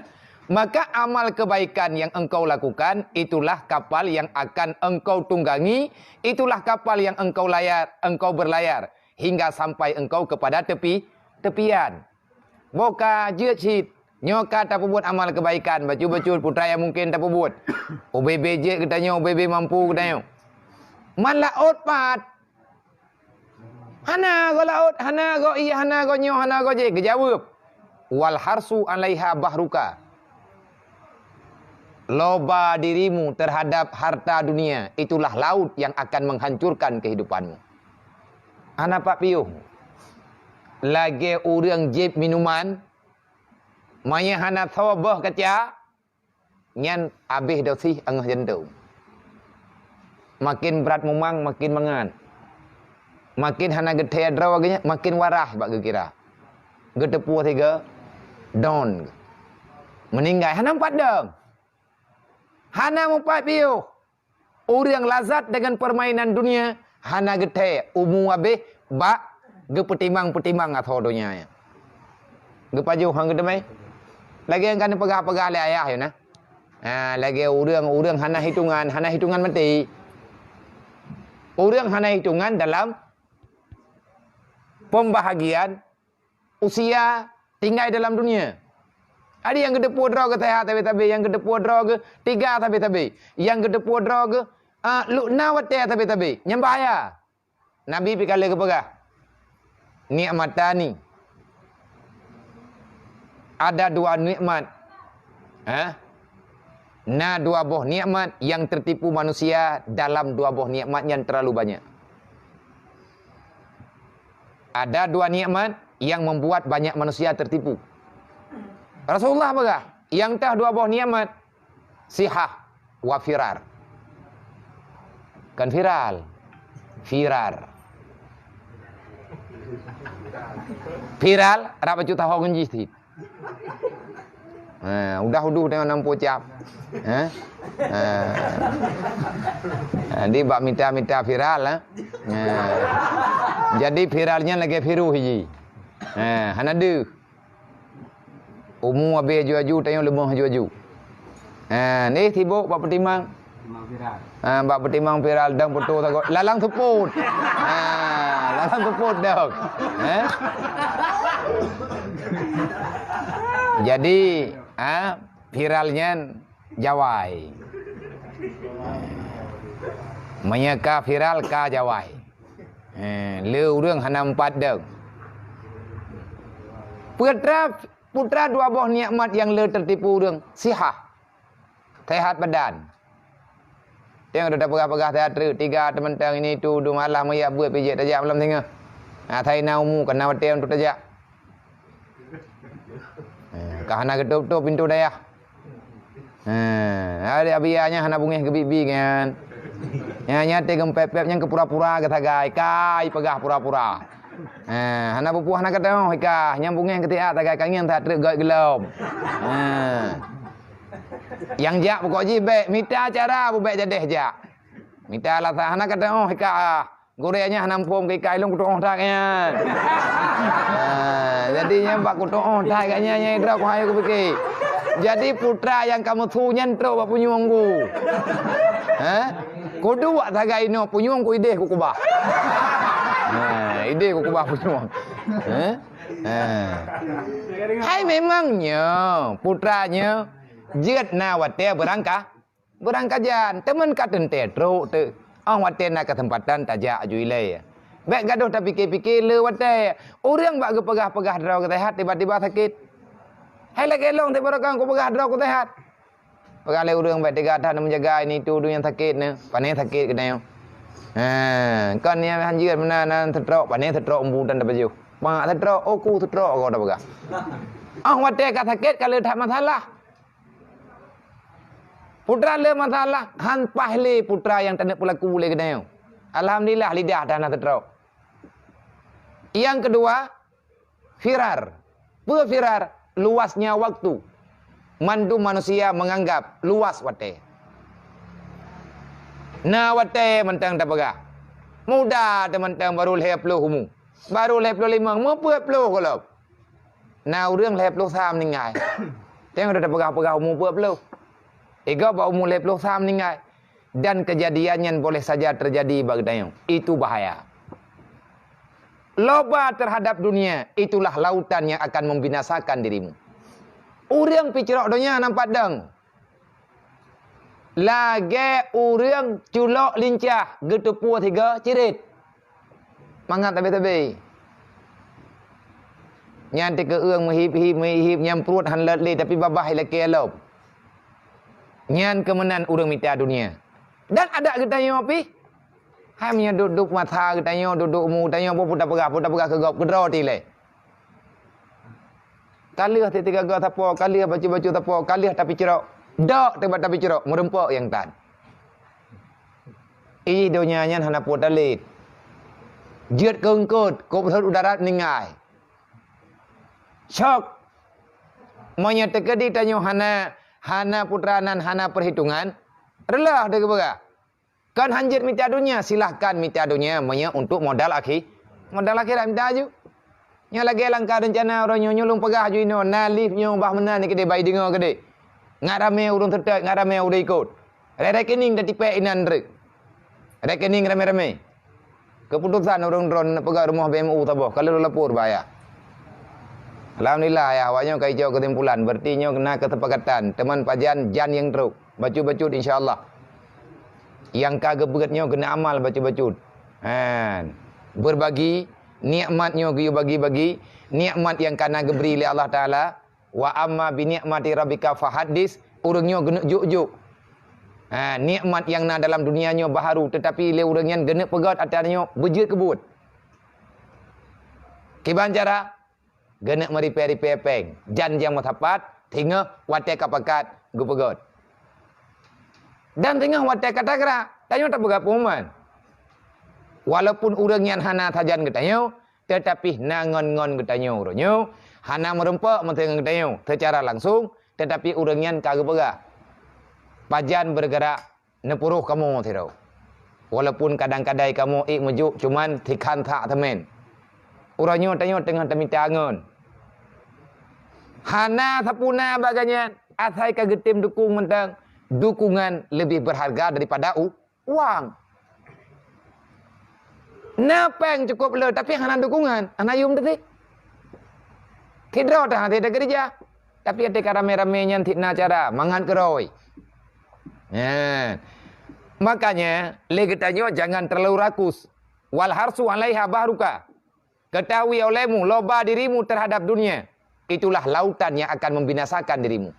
Maka amal kebaikan yang engkau lakukan, itulah kapal yang akan engkau tunggangi, itulah kapal yang engkau layar, engkau berlayar, hingga sampai engkau kepada tepi, tepian. Boh ka jeuet cit, nyoe ka tapeubuet amal kebaikan, bacut-bacut putra nyang mungken tapeubuet. Ubé-bé jeuet geutanyoe, ubé-bé mampu geutanyoe. Man laôt pat. Hana goe laôt, hana goe ié, hana goe nyoe, hana goe jéh. Geujaweueb, "Wal harsu alaiha bahruka." Loba dirimu terhadap harta dunia, itulah laut yang akan menghancurkan kehidupanmu. Hana pat piôh. Lagée ureuëng jieb minuman, manyang hana soe boh kaca, nyan abéh dosis angoh jantung. Makin brat mumang, makin mangat. Makin hana geuthée droe geuh nyan, makin warah bak geukira. Geuteupeue sigoe don. Meuninggai hana meupat dong. Hana meupat piôh. Ureuëng lazat deungon peurmainan dunia hana geuthée umu abéh bak geupeutimang-peutimang asoe donya nyan. Geupajoh han geuteumé. Lagée nyang ka neupeugah-peugah lé ayah nyoe na. Ha, lagée ureuëng, ureuëng hana hitongan, hana hitongan maté. Ureuëng hana hitongan dalam pembahagian usia tinggai dalam dunia. Ada nyang geuteupeue droe geuh seuhat sabe-sabe, nyang geuteupeue droe geuh tiga sabe-sabe, nyang geuteupeue droe geuh, ah, lukna watée sabe-sabe. Nyan bahaya. Nabi pi ka lheueh geupeugah, "Nikmatani." Ada dua nikmat. Eh? Na dua boh nikmat yang tertipu manusia dalam dua boh nikmat yang terlalu banyak. Ada dua nikmat yang membuat banyak manusia tertipu. Rasulullah peugah, yang tah dua boh nikmat, sihah wa firar. Kan viral. Firar. Viral, rab bacut taho ngon jih sit. Ha, udah uduh tengok nampu cap. Ha? Ha. Jadi bak mita-mita viral, ha? Ha. Jadi viral nyan lagée virus ji. Ha, hana deuh. Umu abéh aju-aju, tanyoe leumoh aju-aju. Ha, ni sibok bak peutimang. Peutimang viral. Ha, bak peutimang viral dan foto sagoe. Lalang seupôt. Ha, lalang seupôt dong. Ha? Jadi, ha, viral nyan jawai. Meunyoe ka viral, ka jawai. Eh, le ureuëng hana meupat dong. Putra, putra dua boh nikmat nyang le tertipu ureuëng, sihah. Sehat badan. Tengok dah peugah-peugah sehat treuk, tiga teumantong ini tu, dum alah meuyak buet pijék tajak malam singoh. Nah, sai na umu, kana watée untuk tajak. Eh, ka hana geutôp-tôp pintoe dayah. Eh, ada abia nyan hana beungéh geubi-bi nyan. Nyan, nyan teuh geumpép-pép nyan keu pura-pura geusagai, kai peugah pura-pura. Eh, hana peue-peue hana kateuoh ikah, nyan beungéh geutiak sagai kangieng that treuk gét geulom. Eh. Nyang jak pokok jih bék mita cara bubék jadéh jak. Mita alasan hana kateuoh ikah. Gurée nyan hana muphom keu ikai lôn kutuoh that nyan. Ha, jadi nyan bak kutuoh that nyan, nyan droe keuhai kupike. Jadi putra nyang ka meusu nyan trok bak punyueng ku. Ha? Kuduek sagai inoe punyueng ku ideh kukubah. Ha, ideh kukubah punyueng. Ha? Ha. Hai memang nyoe, putra nyoe jeuet na watèe beurangka-, beurangkajan. Teuma ka teuntèe trok teuk. Óh watèe na keuseumpatan tajak aju ilèe. Bèk gadôh tapike-pike le watèe. Ureueng bak geupeugah-peugah droe geusehat tiba-tiba sakét. Hai lagèe lôn tiba-tiba kupeugah droe kusehat. Peugah lé ureueng bèk teuga that meujaga ini itu ureueng nyang sakét nyoe. Pane sakét geutanyoe. Ha, kon nyang hanjeuet meunan nan seutrok, pane seutrok umbu tan tapajoh. Mak seutrok, oh ku seutrok kau dah peugah. Ah watèe ka sakét ka le that masalah. Putra le masalah, han paih lé putra nyang taneuk peulaku lé geutanyoe. Alhamdulillah lidah dah na seutrok. Yang kedua, firar. Peue firar? Luasnya waktu. Mandum manusia menganggap luas watèe. Na watèe mantong tapeugah. Muda teuh mantong baru lhèe ploh umu. Baru lhèe ploh limong, meupeuet ploh gohlom. Na ureueng lhèe ploh sa meuninggai. Tengok dah tapeugah-peugah umu peuet ploh. Igob bak umu lhèe ploh sa meuninggai. Dan kejadian nyan boleh saja terjadi bak geutanyoe. Itu bahaya. Loba terhadap dunia, itulah lautan yang akan membinasakan dirimu. Ureueng picrok donya nampak dong. Lagèe ureueng culok lincah geuteupue sigoe cirit. Mangat tabe-tabe. Nyan teuh keu ureueng meuhib-hib, meuhib-hib nyang pruet han lôt lé tapi babah ilakèe lom. Nyan keu meunan ureueng mita dunia. Dan adak geutanyoe pih, hai meunyoe duek-duek masa geutanyoe, duek-duek umu geutanyoe, boh peue tapeugah, peue tapeugah keu gob, keudroe tilèe. Ka lheueh tiga-tiga sapo, ka lheueh bacut-bacut sapo, ka lheueh tapicrok. Dok teuh bak tapicrok, meurumpok nyang tan. Ih donya nyan hana peue talét. Jeuet keu eungkôt, kôp rhot u darat meuninggai. Syok. Meunyoe teukeudi tanyoe hana, hana putra nan hana peuhitongan, reuloh teuh geupeugah. Kon hanjeuet mita donya, silahkan mita donya meunyoe untuk modal akhi-, modal akhirat mita aju. Nyoe lagèe langkah reuncana uroe nyoe, nyoe lôn peugah aju inoe, na lift nyoe bah meunan keudéh bai deungoe keudéh. Ngat ramé ureueng seutôt, ngat ramé ureueng ikot. Re-, rekening tatipék inan treuk. Rekening ramé-ramé. Keuputosan ureueng droeneuh peugah rumoh B M U saboh, ka lheueh lapor bak ayah. Alhamdulillah ayah, awak nyoe ka icok keusimpulan, berarti nyoe na keusepakatan, teuma pajan jan nyang trok. Bacut-bacut insya Allah. Nyang ka geubeuet nyoe keuneuk amal bacut-bacut. Han. Berbagi, nikmat nyoe geuyue bagi-bagi, nikmat nyang ka na geubri lé Allah Taala, "Wa amma bi ni'mati rabbika fahaddits," ureueng nyoe geuneuk jok-jok. Ha, nikmat nyang na dalam dunia nyoe baharu, teutapi lé ureueng nyan geuneuk peugöt atra nyoe beujeuet keu buet. Kiban cara? Geuneuk meuripée-ripée péng, jan nyang meusapat, singoh watée ka pakat geupeugöt. Dan singoh watée ka tagra, tanyoe tapeugah pengumuman. Walaupun ureueng nyan hana sajan geutanyoe, teutapi na ngon-ngon geutanyoe uroe nyoe, hana meurumpok meuteungon geutanyoe seucara langsung, teutapi ureueng nyan ka geupeugah, "Pajan beureugerak neupuroh kamoe sidroe. Walaupun kadang-kadai kamoe ék meujok, cuman sikhan that teumén." Uroe nyoe tanyoe teungoh tamita ngon. Hana sapeue na bak geuhnyan, asai ka geutem dukong mantong, dukungan leubeh beurharga daripada u-, uang. Na péng cukôp le, tapi hana dukungan, hana yum teuti. Sidroe that hase teukeureuja, tapi até ka ramé-ramé nyan sit na cara mangat keurôi. Nyan. Makanya, lé geutanyoe jangan terlalu rakus. "Wal harsu alaiha bahruka." Ketahui olehmu loba dirimu terhadap dunia, itulah lautan yang akan membinasakan dirimu.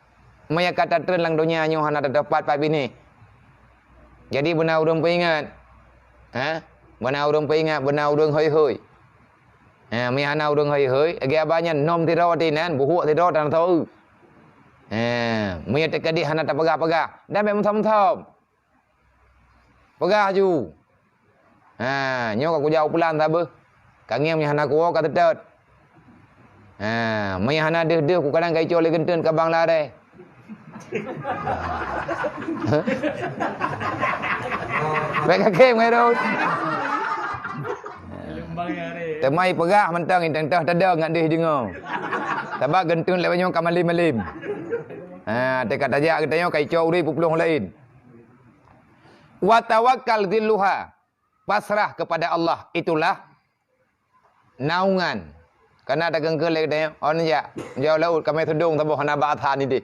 Meunyo ka tatreun lam donya nyoe hana teupat pat binéh. Jadi beuna ureueng peuingat. Ha? Beuna ureueng peuingat, beuna ureueng hôi-hôi. Ha, meunyo hana ureueng hôi-hôi, lagée abah nyan nom sidroe teuh inan, buhuk sidroe tan tho. Ha, meunyo teukeudi hana tapeugah-peugah, dan bék meusom-som. Peugah aju. Ha, nyoe ka kujak u pulan sabe. Ka ngieng meunyo hana kuwoe ka teutot. Ha, meunyo hana deuh-deuh ku kadang ka icok lé geunteuen ka bang larée. Bék ka kém ngai rot. Teuma ipeugah mantong, i teuntah tadong ngat deuh deungoe. Sabab geunteuen lewat nyoe ka malem-malem. Ha, teuka tajak geutanyoe ka icok ureuëng peuplueng laén. Wa tawakkal dzilluha, pasrah kepada Allah, itulah naungan. Kana takeungkeue lé geutanyoe, "Oh, neujak, jauh laôt, kamé seudong saboh hana bak asa nideh."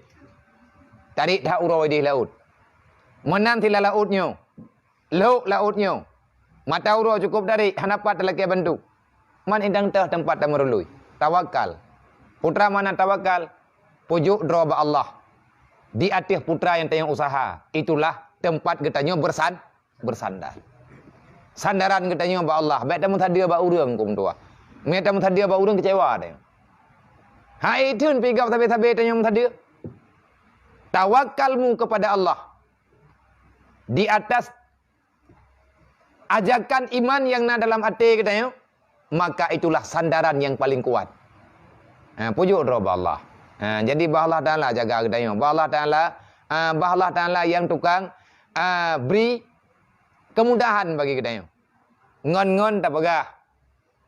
Tarék that uroe ideh laôt. Meunan sila laôt nyoe. Lhok laôt nyoe. Mata uroe cukôp tarék, hana pat talakée bantu. Man indang teuh teumpat tameurului. Tawakal. Putra mana tawakal? Pujok droe bak Allah. Di ateueh putra nyang tanyoe usaha, itulah teumpat geutanyoe bersan-, bersandar. Sandaran geutanyoe bak Allah, bék tameusadeue bak ureuëng, keu meutuah. Meunyoe tameusadeue bak ureuëng, keucewa tanyoe. Hai theun pih gob sabe-sabe tanyoe meusadeue. Tawakalmu kepada Allah. Di atas ajakan iman nyang na dalam até geutanyoe, maka itulah sandaran nyang paling kuat. Ha, pujok droe bak Allah. Ha, jadi bak Allah Taala jaga geutanyoe. Bak Allah Taala, ha, bak Allah Taala nyang tukang, ha, bri kemudahan bagi geutanyoe. Ngon-ngon tapeugah,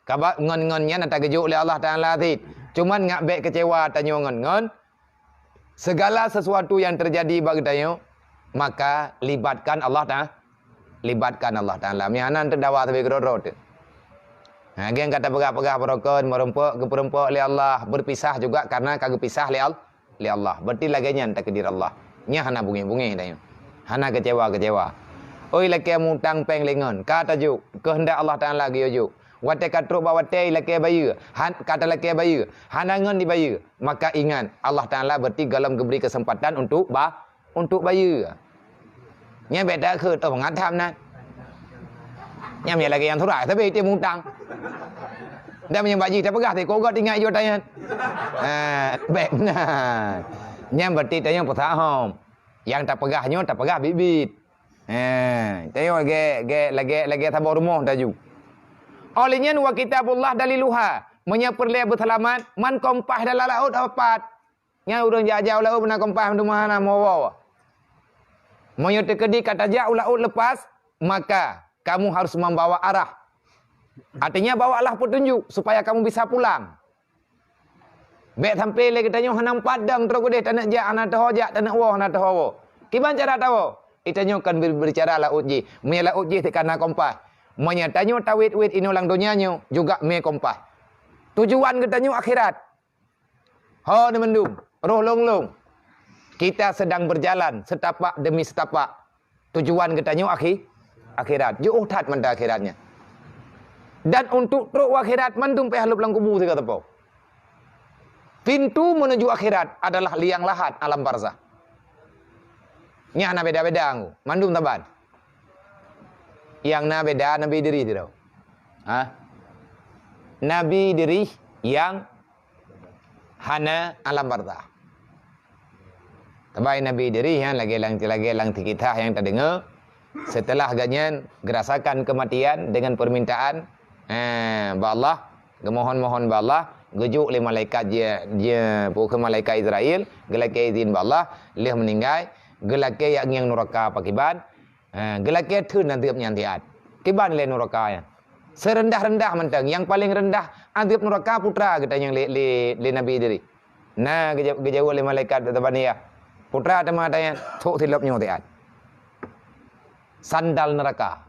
Kaba-, ngon-ngon nyan ata geujok lé Allah Taala cit. Cuman ngak bék keucewa tanyoe ngon-ngon. Segala sesuatu yang terjadi bak geutanyoe, maka libatkan Allah Ta-, libatkan Allah Taala. Meuhana teudawa sabe keudroe-droe teuh. Ha, gen ka tapeugah-peugah beurokon, meurumpok, geupeurumpok lé Allah, berpisah juga karena ka geupisah lé Allah. Lé Allah. Berarti lagée nyan takdir Allah. Nyan hana bungéh-bungéh tanyoe. Hana keucewa-keucewa. Oi lakée mutang péng lé ngon, ka tajok, keuheundak Allah Taala geuyue jok. Watée ka trok bak watée ilakée bayeue, han-, ka talakée bayeue, hana ngon dibayeue, maka ingat, Allah Taala berarti gohlom geubri keuseumpatan untuk ba-, untuk bayeue. Nyan bék takheun, oh, mangat tham nan. Nyan meunyo lagée nyang surat, tapi item utang. Dan meunyo bak jih tapeugah, teuka gét ingat jih tanyan. Ha, bék meunan. Nyan berarti tanyoe peusahom. Nyang tapeugah nyoe, tapeugah biet-biet. Ha, tanyoe lagée, lagée, lagée, lagée saboh rumoh taju. Óh lheueh nyan, wa kitabullah daliluha. Meunyo peureulée beuseulamat, man kompah dalam laôt apat. Nyan ureuëng jak-jak u laôt meunan kompah teuma hana meuwoe. Meunyoe teukeudi ka tajak u laôt leupah, maka kamu harus membawa arah. Artinya, bawalah petunjuk supaya kamu bisa pulang. Bék sampai lé geutanyoe hana meupadang trok udeh taneuk jak hana teuho jak, taneuk woe hana teuho woe. Kiban cara tawoe? Geutanyoe kan ber-, berbicara laôt jih. Meunyoe laôt jih teuka na kompah. Meunyoe tanyoe tawét-wét inoe lam donya nyoe juga mé kompah. Tujuan geutanyoe akhirat. Ho ni mandum, roh lôn-lôn. Kita sedang berjalan setapak demi setapak. Tujuan geutanyoe akhi-, akhirat. Jiôh that mantong akhirat nyan. Dan untuk trok u akhirat mandum payah lhôb lam kubu sigoe teupeu. Pintu menuju akhirat adalah liang lahat alam barzakh. Nyan hana beda-beda ngon mandum saban. Nyang na beda Nabi Idris sidroe. Ha? Nabi Idris nyang hana alam barzakh. Tabah Nabi Idris nyan lagée lam, lagée lam kisah nyang tadeungoe, seuteulah gobnyan geurasakan keumatian deungon peumintaan, eh, bak Allah, geumohon-mohon bak Allah, geujok lé malaikat jih, jih, peue kheun malaikat Israel, geulakée idhin bak Allah, lheueh meuninggai, geulakée jak ngieng nuraka pakriban, Ha, geulakée theun azeub nyan siat. Kiban lé nuraka nyan. Seureundah-reundah mantong, nyang paleng reundah azeub nuraka putra geutanyoe lé, lé, lé Nabi Idris. Na geuja-, geujaweueb lé malaikat Zabaniyah. Putra teuma tanyan, thok silop nyoe siat. Sandal nuraka.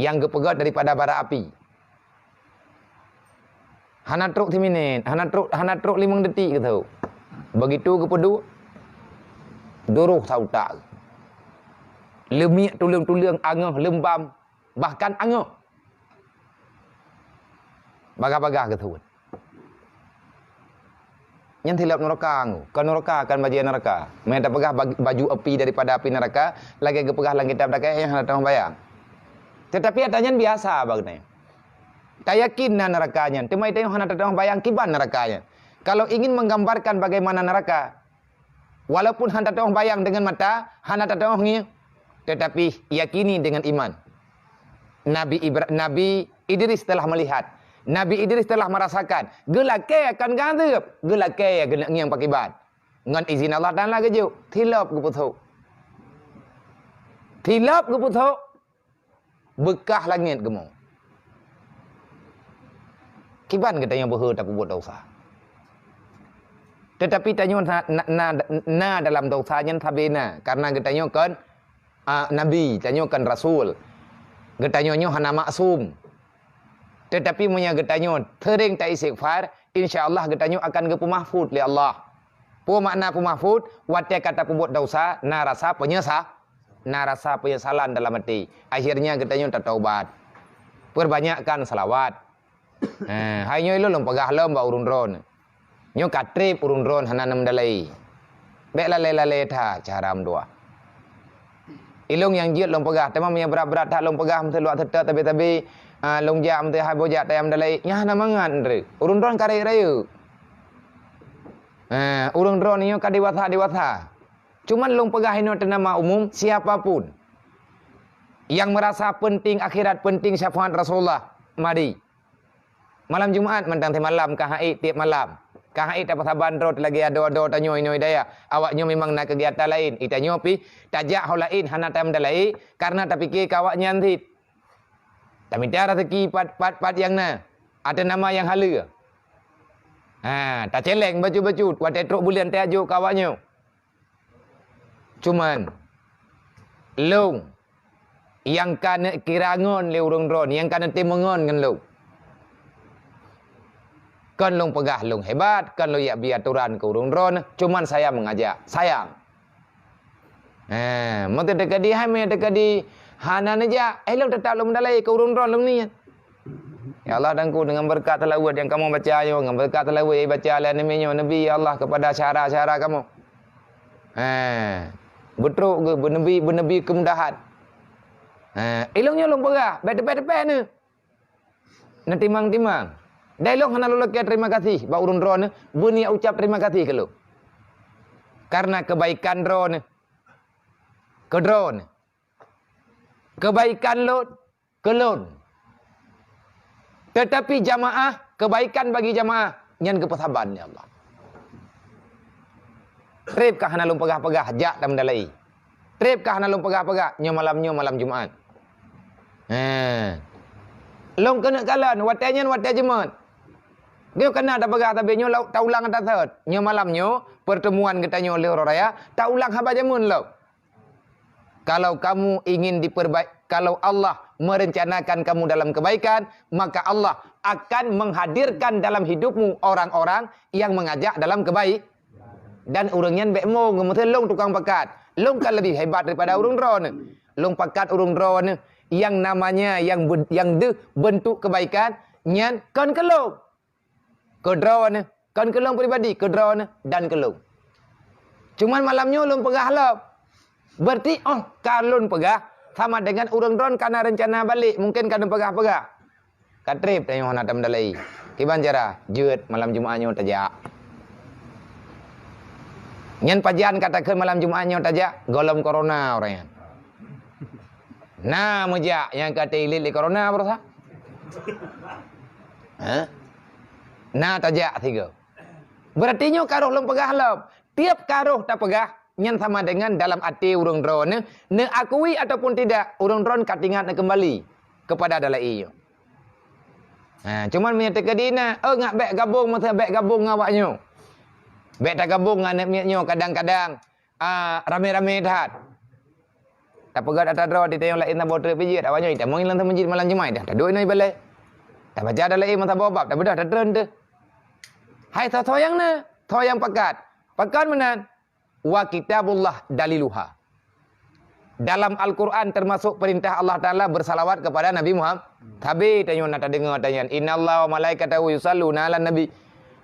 Nyang geupeugét daripada bara api. Hana trok siminét, hana trok, hana trok limong detik geuthok. Begitu geupeuduek, duroh sa utak. Leumiek tuleueng-tuleueng, angöh, leumbam, bahkan angöh. Bagah-bagah geuthok. Nyan silop nuraka ngu. Kon nuraka, kon bajée nuraka. Meunyo tapeugah bag-, baju api daripada api nuraka, lagée geupeugah lam kitab dakée nyang hana teuh bayang. Teutapi ata nyan biasa bak geutanyoe. Tayakin na nuraka nyan, teuma geutanyoe hana teuh bayang kiban nuraka nyan. Kalau ingin menggambarkan bagaimana nuraka, walaupun hana teuh bayang deungon mata, hana teuh ngieng, teutapi yakini deungon iman. Nabi Ibra-, Nabi Idris telah melihat. Nabi Idris telah merasakan. Geulakée akan geuazeub. Geulakée geuneuk ngieng pakriban. Ngon izin Allah Taala geujok. Silop geupeusok. Silop geupeusok. Beukah langét geumo. Kiban geutanyoe beuhe tapeubuet desya. Teutapi tanyoe na, na, na, na dalam dosa nyan sabe na, karena geutanyoe kon, a, nabi, tanyoe kon rasul. Geutanyoe nyoe hana maksum. Teutapi meunyoe geutanyoe seuring ta-istighfar, insya Allah geutanyoe akan geupeumahfud lé Allah. Peue makna peumahfud? Watée ka tapeubuet dosa, na rasa penyesa-, na rasa penyesalan dalam até. Akhirnya geutanyoe tataubat. Perbanyakkan salawat. Eh, hai nyoe ilôn lôn peugah lom bak ureuëng droeneuh. Nyoe ka treb ureuëng droeneuh hana neumdalai. Bék lalée-lalée that cara meudoá. Ilôn nyang jeuet lôn peugah, teuma meunyoe brat-brat that lôn peugah, meuseuh luwat seutôt tabe-tabe, ah, lôn jak meuseuh hai boh jak tayang meudalai, nyan hana mangat ndreu. Ureuëng droeneuh ka rayeuk-rayeuk. Eh, ureuëng droeneuh nyoe ka dewasa-dewasa. Cuman lôn peugah inoe teunama umum, siapa pun yang merasa penting akhirat, penting syafaat Rasulullah, mari. Malam Jumat mantong teumalam ka hai tiep malam. Ka hai tapeusaban droe lagée adoe-adoe tanyoe inoe daya. Awak nyoe memang na kegiatan laén. Itanyoe pih tajak ho laén hana tam dalai karena tapike ka awak nyan cit. Tamita rezeki pat-pat-pat nyang na. Ateueh nama nyang haleue. Ha, taceleng bacut-bacut watée trok buleuen tajok ka awak nyoe. Cuman, lôn nyang ka neukira ngon lé ureuëng droeneuh, nyang ka neutimong ngon ngon lôn. Kon lôn peugah lôn hebat, kon lôn yak bi aturan keu ureuëng droeneuh, cuman saya mengajak, sayang. Eh, meunyoe teukeudi hai, meunyoe teukeudi hana neujak, eh, lôn teutap lôn meudalai keu ureuëng droeneuh lôn niet. Ya Allah, Tuhanku, dengan berkat selawat yang kamu baca nyoe, dengan berkat selawat yang baca lé aneuk miet nyoe, neubi, ya Allah, kepada syara-syara kamu. Eh, beutrok geuh, beuneubri, beuneubri keumudahan. Eh, ilôn nyoe lôn peugah, bék teupée-teupée neuh. Neutimang-timang. Dan ilôn hana lôn lakée terima kasih bak ureuëng droeneuh, beuniat ucap terima kasih keu lôn. Karena kebaikan droeneuh, keu droeneuh. Kebaikan lôn, keu lôn. Teutapi jamaah, kebaikan bagi jamaah, nyan geupeusaban lé Allah. Treb ka hana lôn peugah-peugah, jak tam dalai. Treb ka hana lôn peugah-peugah, nyoe malam nyoe malam Jumat. He. Lôn keuneuk kalon, watée nyan watée Jumat. Nyoe kana tapeugah sabe nyoe lau-, taulang ata sot. Nyoe malam nyoe, pertemuan geutanyoe lheueh uroe raya, taulang haba jameun lom. Kalau kamu ingin diperbaik, kalau Allah merencanakan kamu dalam kebaikan, maka Allah akan menghadirkan dalam hidupmu orang-orang yang mengajak dalam kebaik. Dan ureuëng nyan bék mo ngeumeuseulong tukang pakat. Lôn kan lebih hebat daripada ureuëng droeneuh. Lôn pakat ureuëng droeneuh yang namanya yang be-, yang deuh bentuk kebaikan nyan kon keu lôn. Keu droeneuh, kon keu lôn pribadi, keu droeneuh dan keu lôn. Cuman malam nyoe lôn peugah lom. Berarti óh ka lôn peugah, sama dengan ureuëng droeneuh kana reuncana balek, mungkin ka neupeugah-peugah. Ka treb tanyoe hana tam dalai. Kiban cara, jeuet malam Jumat nyoe tajak. Nyan pajan ka takheun malam Jumat nyoe tajak, gohlom corona ureuëng nyan. Na meujak nyang ka teuilet lé corona baroesa? Hah? Na tajak sigoe. Berarti nyoe ka roh lôn peugah lom. Tiep ka roh tapeugah, nyan sama dengan dalam até ureuëng droeneuh, neuakui ataupun tidak, ureuëng droeneuh ka tingat neukeumbali kepada dalai nyoe. Ha, cuman meunyoe teukeudi na, oh, ngak bék gabong, masa bék gabong ngon awak nyoe. Bék tagabong ngon aneuk miet nyoe kadang-kadang, ah, ramé-ramé that. Tapeugah ata droe di tayong laén saboh treuk pijit, awak nyoe itamong lam meuseujid malam Jumat dah, taduek inoe ibalai. Tabaca dah laén meusaboh bab, tabeudôh tatreun teuh. Hai soe-soe nyang na, soe nyang pakat. Pakon meunan? Wa kitabullah daliluha. Dalam Al-Quran termasuk perintah Allah Ta'ala bersalawat kepada Nabi Muhammad. Sabe tanyoe na tadeungoe tanyan, "Innallaha wa malaikatahu yusalluna 'alan nabi."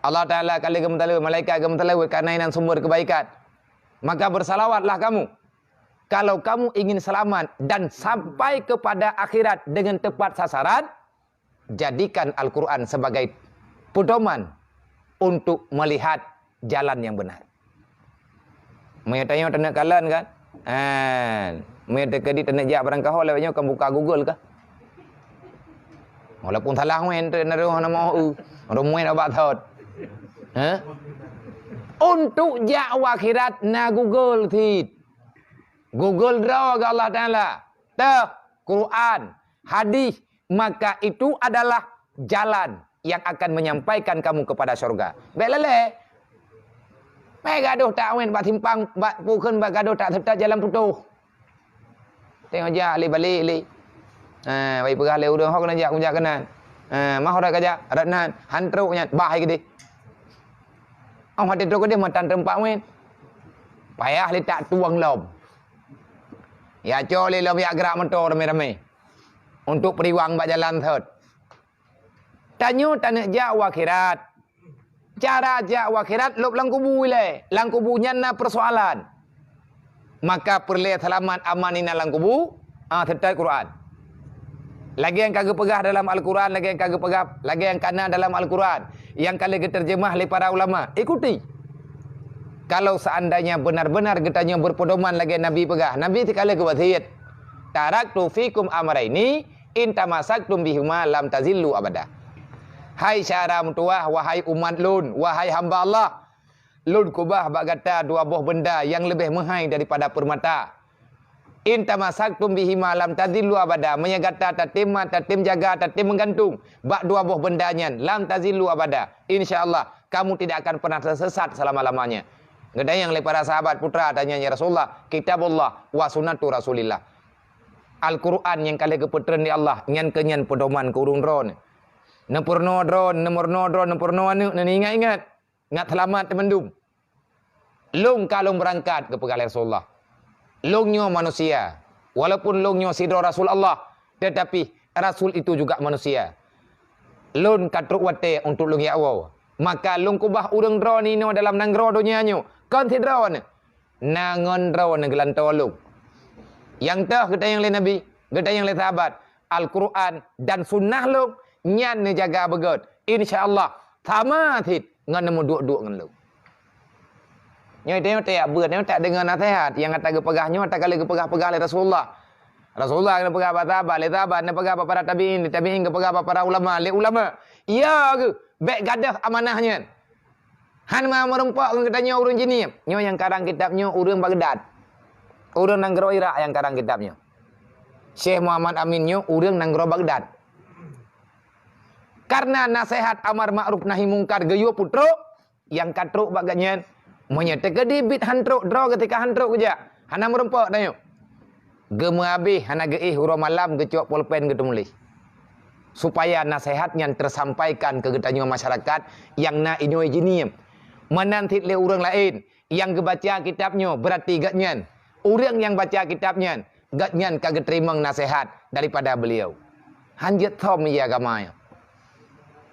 Allah Ta'ala ka lheueh geumeusalawat, malaikat geumeusalawat karena inan sumber kebaikan. Maka bersalawatlah kamu. Kalau kamu ingin selamat dan sampai kepada akhirat dengan tepat sasaran, jadikan Al-Quran sebagai pedoman untuk melihat jalan yang benar. Meunyoe tanyoe taneuk kalon kan? Han. Meunyoe teukeudi taneuk jak barangkaho lewat nyoe kan buka Google kah? Walaupun salah meu'en tu na roh na moh u. Roh meu'en abak thot. Ha? Untuk jak u akhirat na Google cit. Google droe keu Allah Ta'ala. Teuh, Quran, hadis, maka itu adalah jalan yang akan menyampaikan kamu kepada syurga. Bék lalée. Bèk gadoh takwén bak simpang, bak pukon, bak gadoh tak seutôt jalan putôh. Teungoh jak lé balek lé. Ha, bak peugah lé ureueng, "Ho keuneuk jak, kujak keunan." Ha, "Ma ho rot kajak?" "Rot nan." Han trok nyan, bah hai keudeh. Óh watèe trok keudeh mantong teumpat wén. Payah lé tak tueng lom. Ya cok lé lom yak geurak moto ramé-ramé. Untuk peuriwang bak jalan thot. Tanyoe taneuk jak u akhirat. Cara jak u akhirat lôb lam kubu ilèe. Lam kubu nyan na peusoalan. Maka peureulèe seulamat aman inan lam kubu, ah, seutôt Quran. Lagèe nyang ka geupeugah dalam Al-Quran, lagèe nyang ka geupeugah, lagèe nyang ka na dalam Al-Quran, nyang ka lheueh geuteurjeumah lé para ulama, ikuti. Kalau seandainya benar-benar geutanyoe berpedoman lagèe Nabi peugah, Nabi teuka lheueh geuwasiet, "Taraktu fikum amraini, in tamasaktum bihima lam tazillu abada." Hai syedara meutuwah, wahai umat lôn, wahai hamba Allah, lôn keubah bak gata dua boh beunda nyang leubeh meuhai daripada peurmata. In tamasaktum bihima lam tazillu abada, meunyoe gata tatem mat, tatem jaga, tatem meugantung bak dua boh beunda nyan, lam tazillu abada, insya Allah, kamu tidak akan pernah tersesat selama-lamanya. Geutanyong lé para sahabat, "Peue teuma?" Tanyong, "Ya Rasulullah, kitabullah wa sunnatu Rasulillah." Al-Quran nyang ka lheueh geupeutreun lé Allah, nyan keuh nyan peudoman keu ureueng droeneuh. Neupeurunoe droeneuh, neumeurunoe droeneuh, neupeurunoe aneuk, neuingat-ingat. Ngat seulamat teumandum. Lôn ka lôn beurangkat, geupeugah lé Rasulullah. Lôn nyoe manusia. Walaupun lôn nyoe sidroe rasul Allah, tetapi rasul itu juga manusia. Lôn ka trok watèe untuk lôn jak woe. Maka lôn keubah ureueng droeneuh inoe dalam nanggroe donya nyoe, kon sidroeneuh. Na ngon droeneuh geulantoe lôn. Nyang teuh geutanyong lé Nabi, geutanyong lé sahabat, Al-Quran dan sunnah lôn, nyan neujaga beugöt. Insya Allah, sama cit ngon neumeuduek-duek ngon lôn. Nyoe teuh, nyoe teuh, beuet nyoe tak deungoe naseuhat nyang ata geupeugah nyoe, ata ka lheueh geupeugah-peugah lé Rasulullah. Rasulullah geupeugah bak sahabat, lé sahabat neupeugah bak para tabi'in, lé tabi'in geupeugah bak para ulama, lé ulama. Ya geuh, bèk gadôh amanah nyan. Han ma meureumpok ngon geutanyoe ureueng Jeunieb. Nyoe nyang karang kitab nyoe ureueng Baghdad. Ureueng nanggroe Irak nyang karang kitab nyoe. Syekh Muhammad Amin nyoe ureueng nanggroe Baghdad. Karena naseuhat amar ma'ruf nahi mungkar geuyue peutrok, nyang ka trok bak gobnyan, meunyoe teukeudi bit han trok droe geutika han trok geujak, hana meureumpok tanyoe. Geumeuhabéh hana geuéh uroe malam geucok polpen geuteumuléh. Supaya naseuhat nyan teusampaikan keu geutanyoe masyarakat nyang na inoe Jeunieb. Meunan cit lé ureueng laén nyang geubaca kitab nyoe, beurati gobnyan, ureueng nyang baca kitab nyan, gobnyan ka geuteurimong naseuhat daripada beuliau. Han jeuet thom ie agama nyoe.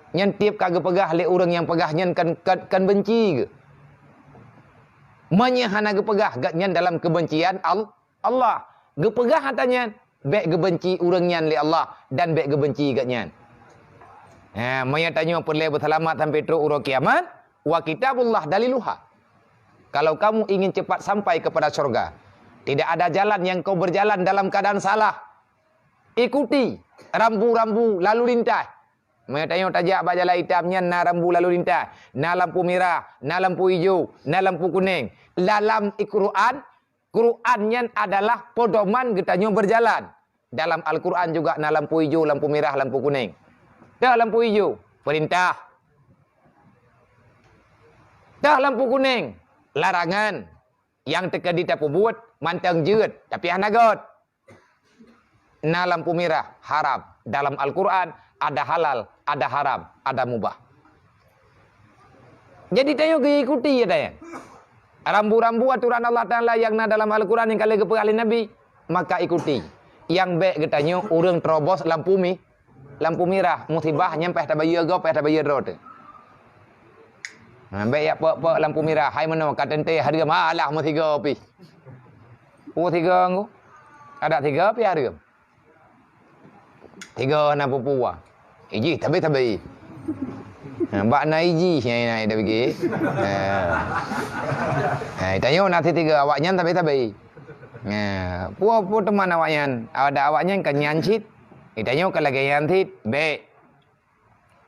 Nyan tiep ka geupeugah lé ureueng nyang peugah nyan kan, kan, kan beunci geuh. Meunyoe hana geupeugah gobnyan dalam keubencian Al-, Allah, geupeugah ata nyan, bèk geubeunci ureueng nyan lé Allah dan bèk geubeunci gobnyan. Ha, meunyoe tanyoe peureulèe beuseulamat sampai trok uroe kiamat, wa kitabullah daliluha. Kalau kamu ingin cepat sampai kepada surga, tidak ada jalan yang kau berjalan dalam keadaan salah. Ikuti rambu-rambu lalu lintas. Meunyoe tanyoe tajak bak jalan itam nyan na rambu lalu lintas, na lampu mirah, na lampu ijo, na lampu kunéng. Dalam Al-Quran, Quran nyan adalah pedoman geutanyoe berjalan. Dalam Al-Quran juga na lampu ijo, lampu mirah, lampu kunéng. Teuh lampu ijo, peurintah. Teuh lampu kunéng, larangan. Nyang teukeudi tapeubuet mantong jeuet, tapi hana göt. Na lampu mirah, haram. Dalam Al-Quran ada halal, ada haram, ada mubah. Jadi tanyoe geuikuti ya tanyoe. Rambu-rambu aturan Allah Taala nyang na dalam Al-Quran nyang ka lheueh geupeugah lé Nabi, maka ikuti. Nyang bèk geutanyoe ureueng terobos lampu mi-, lampu mirah, musibah nyan payah tabayeue gob, payah tabayeue droe teuh. Ha, bèk jak pok-pok lampu mirah, hai meunoe ka teuntèe hareuem, alah meusigoe pih. Peue sigoe ngku? Adak sigoe pih hareuem. Tiga na pupu wa. Ijih tabe-tabe. Ha, bak na ijih nyang na tabe. Ha. Ha, tanyoe na tiga awaknyan tabe-tabe. Ha, peue-peue teuma awaknyan? Ada awaknyan ka nyan cit. Tanyoe ka lagèe nyan cit. Bèk.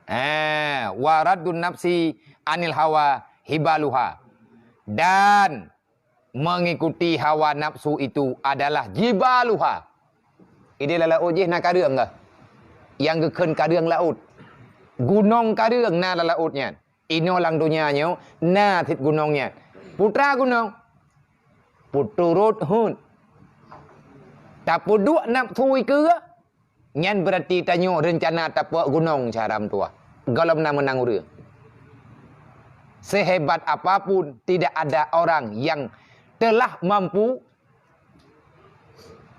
Ha, wa raddun nafsi anil hawa hibaluha. Dan mengikuti hawa nafsu itu adalah jibaluha. Idéh lam laôt jih na kareueng kah? Nyang geukheun kareueng laôt. Gunong kareueng na lam laôt nyan. Inoe lam donya nyoe na cit gunong nyan. Putra gunong, peuturot hot. Tapeuduek nafsu ikeue, nyan beurati tanyoe reuncana tapeuek gunong cara meutuah. Gohlom na meunang ureuëng. Sehebat apapun, tidak ada orang yang telah mampu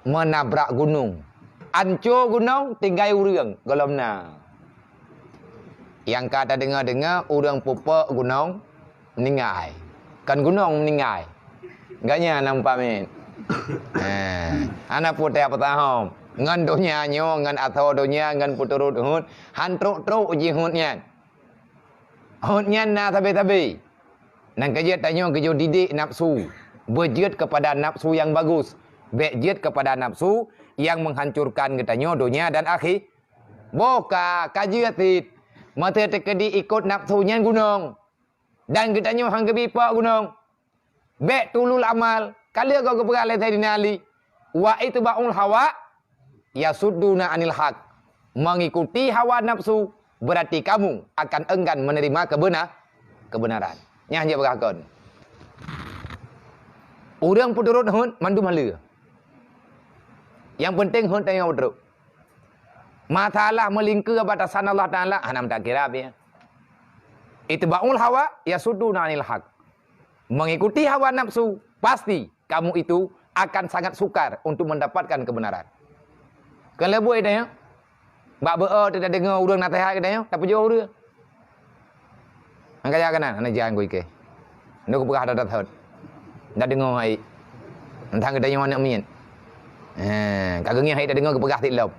meunabrak gunong. Anco gunong, tinggai ureuëng, gohlom na. Nyang ka tadeungoe-deungoe, ureuëng peupuek gunong, meuninggai. Kon gunong meuninggai. Ganya nampak mit. Eh, hana putéh peutahom. Ngon donya nyoe, ngon asoe donya, ngon peuturot hot, han trok-trok jih hot nyan. Hot nyan na sabe-sabe. Nyang keujeuet tanyoe geujok didik nafsu. Beujeuet kepada nafsu yang bagus. Bék jeuet kepada nafsu yang menghancurkan geutanyoe donya dan akhi-, boh ka, ka jeuet cit. Meusé teukeudi ikot nafsu nyan gunong. Dan geutanyoe han geubi puek gunong. Bék tulul amal, ka lheueh gob geupeugah lé Saidina Ali, "Wa itba'ul hawa yasudduna anil haq." Mengikuti hawa nafsu, berarti kamu akan enggan menerima kebeuna-, kebenaran. Nyan jeuet peugah kon. Ureuëng peuturot hot mandum haleue. Yang penting hot tanyoe peuturot. Masalah meulingkeue batasan Allah Taala, hana meutakira pih. Itba'ul hawa yasudduna anil haq. Mengikuti hawa nafsu, pasti kamu itu akan sangat sukar untuk mendapatkan kebenaran. Keuleubui tanyoe, bak beu-o teudeungoe ureuëng naseuhat geutanyoe, tapeujoh ureuëng. Nyang kaya keunan, hana jian ku ikei. Nyoe kupeugah that-that thot. Ndak deungoe hai. Teuntang geutanyoe aneuk miet. Eh, ka geungieng hai tadeungoe geupeugah siat lom.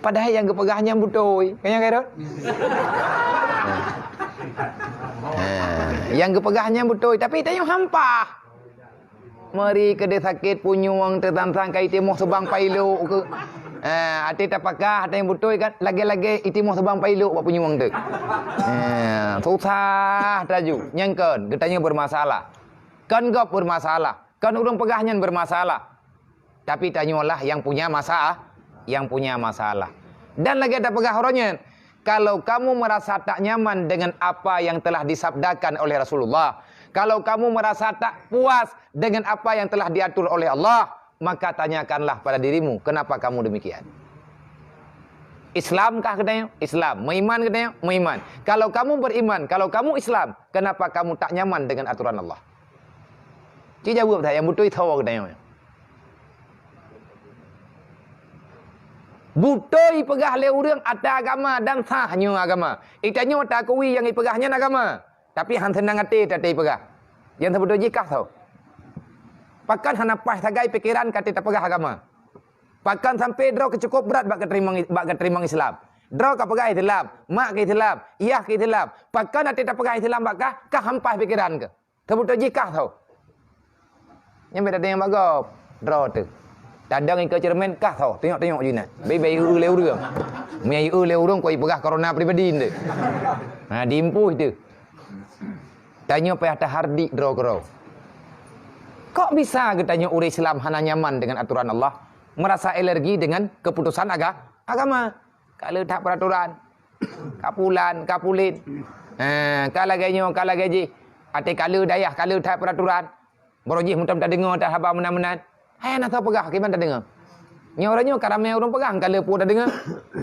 Padahai nyang geupeugah nyan beutôi. Kan nyan, Kak Rod? Eh, nyang geupeugah nyan beutôi, tapi tanyoe hampah. Meuri keudeh sakét punyueng teusangsang ka itimoh subang pailok keu. Eh, até tapakah, até nyang beutôi kan, lagée-lagée itimoh subang pailok bak punyueng teuh. Eh, susah taju. Nyang kon, geutanyoe bermasalah. Kon gob bermasalah. Kon ureuëng peugah nyan bermasalah. Tapi tanyoe lah yang punya masa-, yang punya masalah. Dan lagée tapeugah uroe nyan, kalau kamu merasa tak nyaman dengan apa yang telah disabdakan oleh Rasulullah, kalau kamu merasa tak puas dengan apa yang telah diatur oleh Allah, maka tanyakanlah pada dirimu, kenapa kamu demikian? Islam kah geutanyoe? Islam. Meuiman geutanyoe? Meuiman. Kalau kamu beriman, kalau kamu Islam, kenapa kamu tak nyaman dengan aturan Allah? Ci jaweueb that nyang beutôi tho geutanyoe. Beutôi peugah lé ureuëng ata agama dan sah nyoe agama. Itanyoe takui nyang ipeugah nyan agama. Tapi han seunang até taté peugah. Nyang seubeutôi jih kah tho. Pakon hana paih sagai pikeran ka taté tapeugah agama. Pakon sampai droe keucukôp brat bak geuteurimong, bak geuteurimong Islam. Droe ka peugah Islam, mak keu Islam, yah keu Islam. Pakon até tapeugah Islam bak kah, kah han paih pikeran keuh. Seubeutôi jih kah tho. Nyan beda dengan bak gob. Droe teuh. Tadong ikeue ceureumen kah tho, tunyok-tunyok jih na. Bèk-bèk ieu lé ureuëng. Meunyo ieu lé ureuëng kok ipeugah corona pribadi teuh. Ha, diimpôh teuh. Tanyoe payah tahardik droe keudroe. Kok bisa geutanyoe ureuëng Islam hana nyaman dengan aturan Allah, merasa alergi dengan keputusan aga-, agama? Ka le that peraturan. Ka pulan, ka pulen. Ha, ka lagée nyoe, ka lagée jih. Até ka le dayah, ka le that peraturan. Baroe jih meutam tadeungoe that haba meunan-meunan. Hai na soe peugah, kiban tadeungoe. Nyoe uroe nyoe ka ramé ureuëng peugah, ka le peue tadeungoe.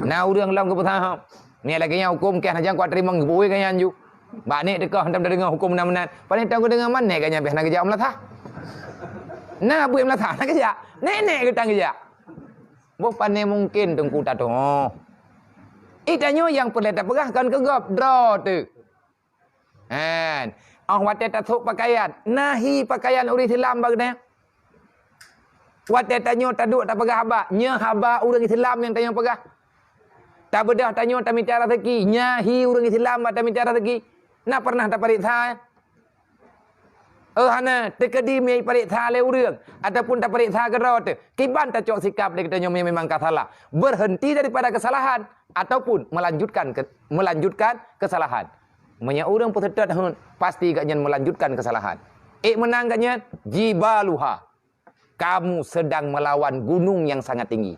Na ureuëng lom geupeusaha. Nyan lagée nyan huköm keuh, hana nyang kuat teurimong geubui keu nyan ju. Bak nek teuka hantom tadeungoe huköm meunan-meunan. Pane tang kudeungoe man nek geuh nyan beh na geujak meulasah. Na buet meulasah na geujak. Nek-nek geutang geujak. Boh pane mungken teungku tatoh. Itanyoe nyang peureulée tapeugah kon keu gob, droe teuh. Han. Óh watée tasôk pakaian, nahi pakaian ureuëng Islam bak geutanyoe. Watée tanyoe taduek tapeugah haba, nyoe haba ureuëng Islam nyang tanyoe peugah. Tabeudôh tanyoe tamita raseuki, nahi ureuëng Islam bak tamita raseuki. Na pernah tapareksa? Oh hana, teukeudi meuipareksa lé ureuëng ataupun tapareksa keudroe teuh, kiban tacok sikap lé geutanyoe meunyoe memang ka salah, berhenti daripada kesalahan ataupun melanjutkan ke, melanjutkan kesalahan. Meunyoe ureuëng peuseutôt heuet, pasti gobnyan melanjutkan kesalahan. Ék meunang gobnyan, jibaluha. Kamu sedang melawan gunung yang sangat tinggi.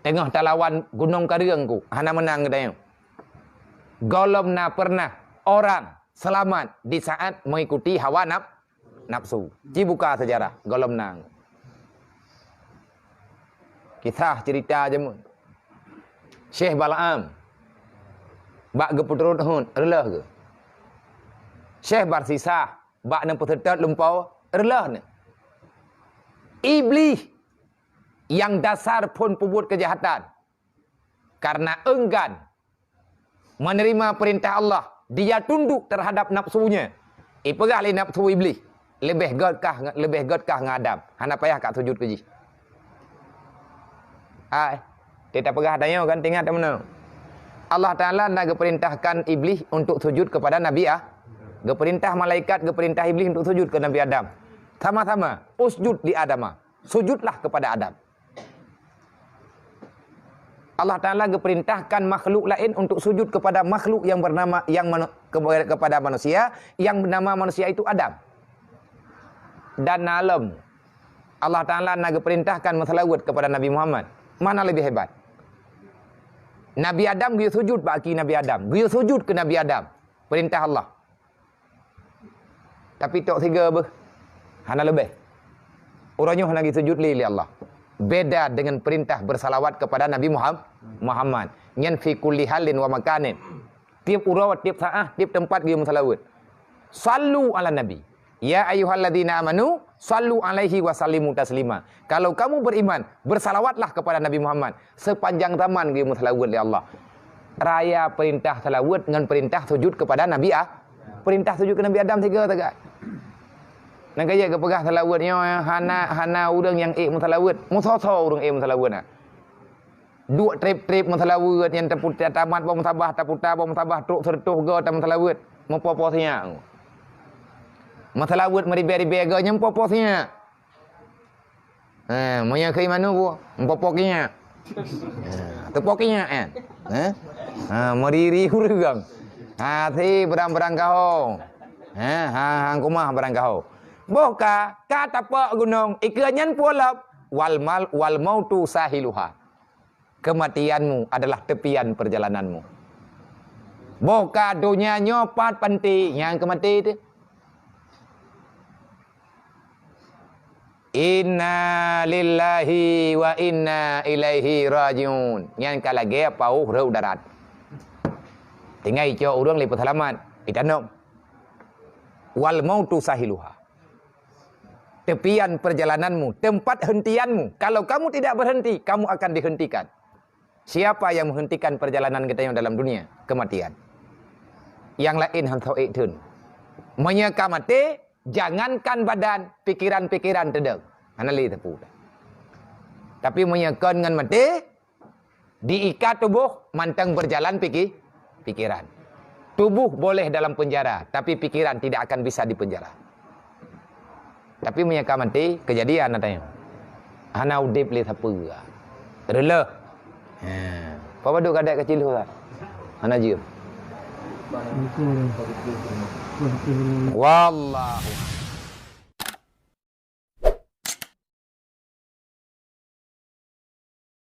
Teungoh talawan gunong kareueng ku, hana meunang geutanyoe. Gohlom na pernah orang selamat di saat mengikuti hawa naf-, nafsu. Ci buka sejarah gohlom na. Kisah cerita jameun. Syekh Balaam bak geupeuturot hon reuloh geuh. Syekh Barsisah bak neupeuseutôt lumpoe reuloh nyoe. Iblih nyang dasar phon peubuet keujahatan, karena enggan menerima perintah Allah, dia tunduk terhadap nafsunya. Ipeugah lé nafsu Iblih, "Leubeh gét kah, leubeh gét kah ngon Adam, hana payah ka sujud keu jih." Hai, teuta peugah tanyoe kan, teuingat meunoe. Allah Taala na geuperintahkan Iblih untuk sujud kepada Nabi Ah, geuperintah malaikat, geuperintah Iblih untuk sujud ke Nabi Adam. Sama-sama, "Usjud li Adama." Sujudlah kepada Adam. Allah Taala geuperintahkan makhluk laén untuk sujud kepada makhluk yang bernama, yang manu-, kepada, kepada manusia, yang bernama manusia itu Adam. Dan na lom, Allah Taala na geuperintahkan meuseulaweuet kepada Nabi Muhammad. Mana lebih hebat? Nabi Adam geuyue sujud bak aki Nabi Adam, geuyue sujud ke Nabi Adam. Perintah Allah. Tapi tok sigoe beuh, hana leubeh. Uroe nyoe hana geusujud lé, lé Allah. Beda dengan perintah bersalawat kepada Nabi Muham-, Muhammad. Nyan fi kulli halin wa makanin. Tiep uroe, tiep saah, tiep teumpat geuyue meuseulaweuet. Sallu ala Nabi. Ya ayyuhalladzina amanu, sallu alaihi wa sallimu taslima. Kalau kamu beriman, bersalawatlah kepada Nabi Muhammad. Sepanjang zaman geuyue meuseulaweuet lé Allah. Raya perintah seulaweuet ngon perintah sujud kepada Nabi Ah-, perintah sujud keu Nabi Adam sigoe sagai. Nyang keu jeuet geupeugah seulaweuet nyoe, hana, hana ureuëng nyang ék meuseulaweuet. Meusoe-soe ureuëng ék meuseulaweuet na. Duek treb-treb meuseulaweuet, nyang taputa tamat bak musabah, taputa bak musabah, trok sireutôh goe tameuseulaweuet. Meupopo sinyak. Meuseulaweuet meuribée-ribée goe nyang popo sinyak. Ha, meunyoe keu imanu bu, meupopo sinyak. Ha, teupo sinyak kan? Ha? Ha, meuriri ureuëng. Ha, si berang-berang kahong. Ha, ha, hang kumah berang kahong. Boh ka, ka tapok gunong, ikeue nyan pulo, wal mal, wal mautu sahiluha. Kematianmu adalah tepian perjalananmu. Boh ka donya nyoe pat panti nyang keu maté teuh. Inna lillahi wa inna ilaihi rajiun. Nyan ka lagée paoh rhot darat. Tinggai icok ureuëng lé peuseulamat, itanom. Wal mautu sahiluha. Tepian perjalananmu, tempat hentianmu. Kalau kamu tidak berhenti, kamu akan dihentikan. Siapa yang menghentikan perjalanan kita yang dalam dunia? Kematian. Yang lain han soe ék theun. Meunyoe ka maté, jangankan badan, pikiran-pikiran teudong. Hana lé teupeu. Tapi meunyoe kon ngon maté, diikat tuboh mantong berjalan piki-, pikiran. Tubuh boleh dalam penjara, tapi pikiran tidak akan bisa dipenjara. Tapi meunyoe ka maté, keujadian na tanyoe. Hana udeb lé sapeue. Reuloh. Ha. Peue padub kadek keucil tu, Ustaz? Hana jeuem. Wallahu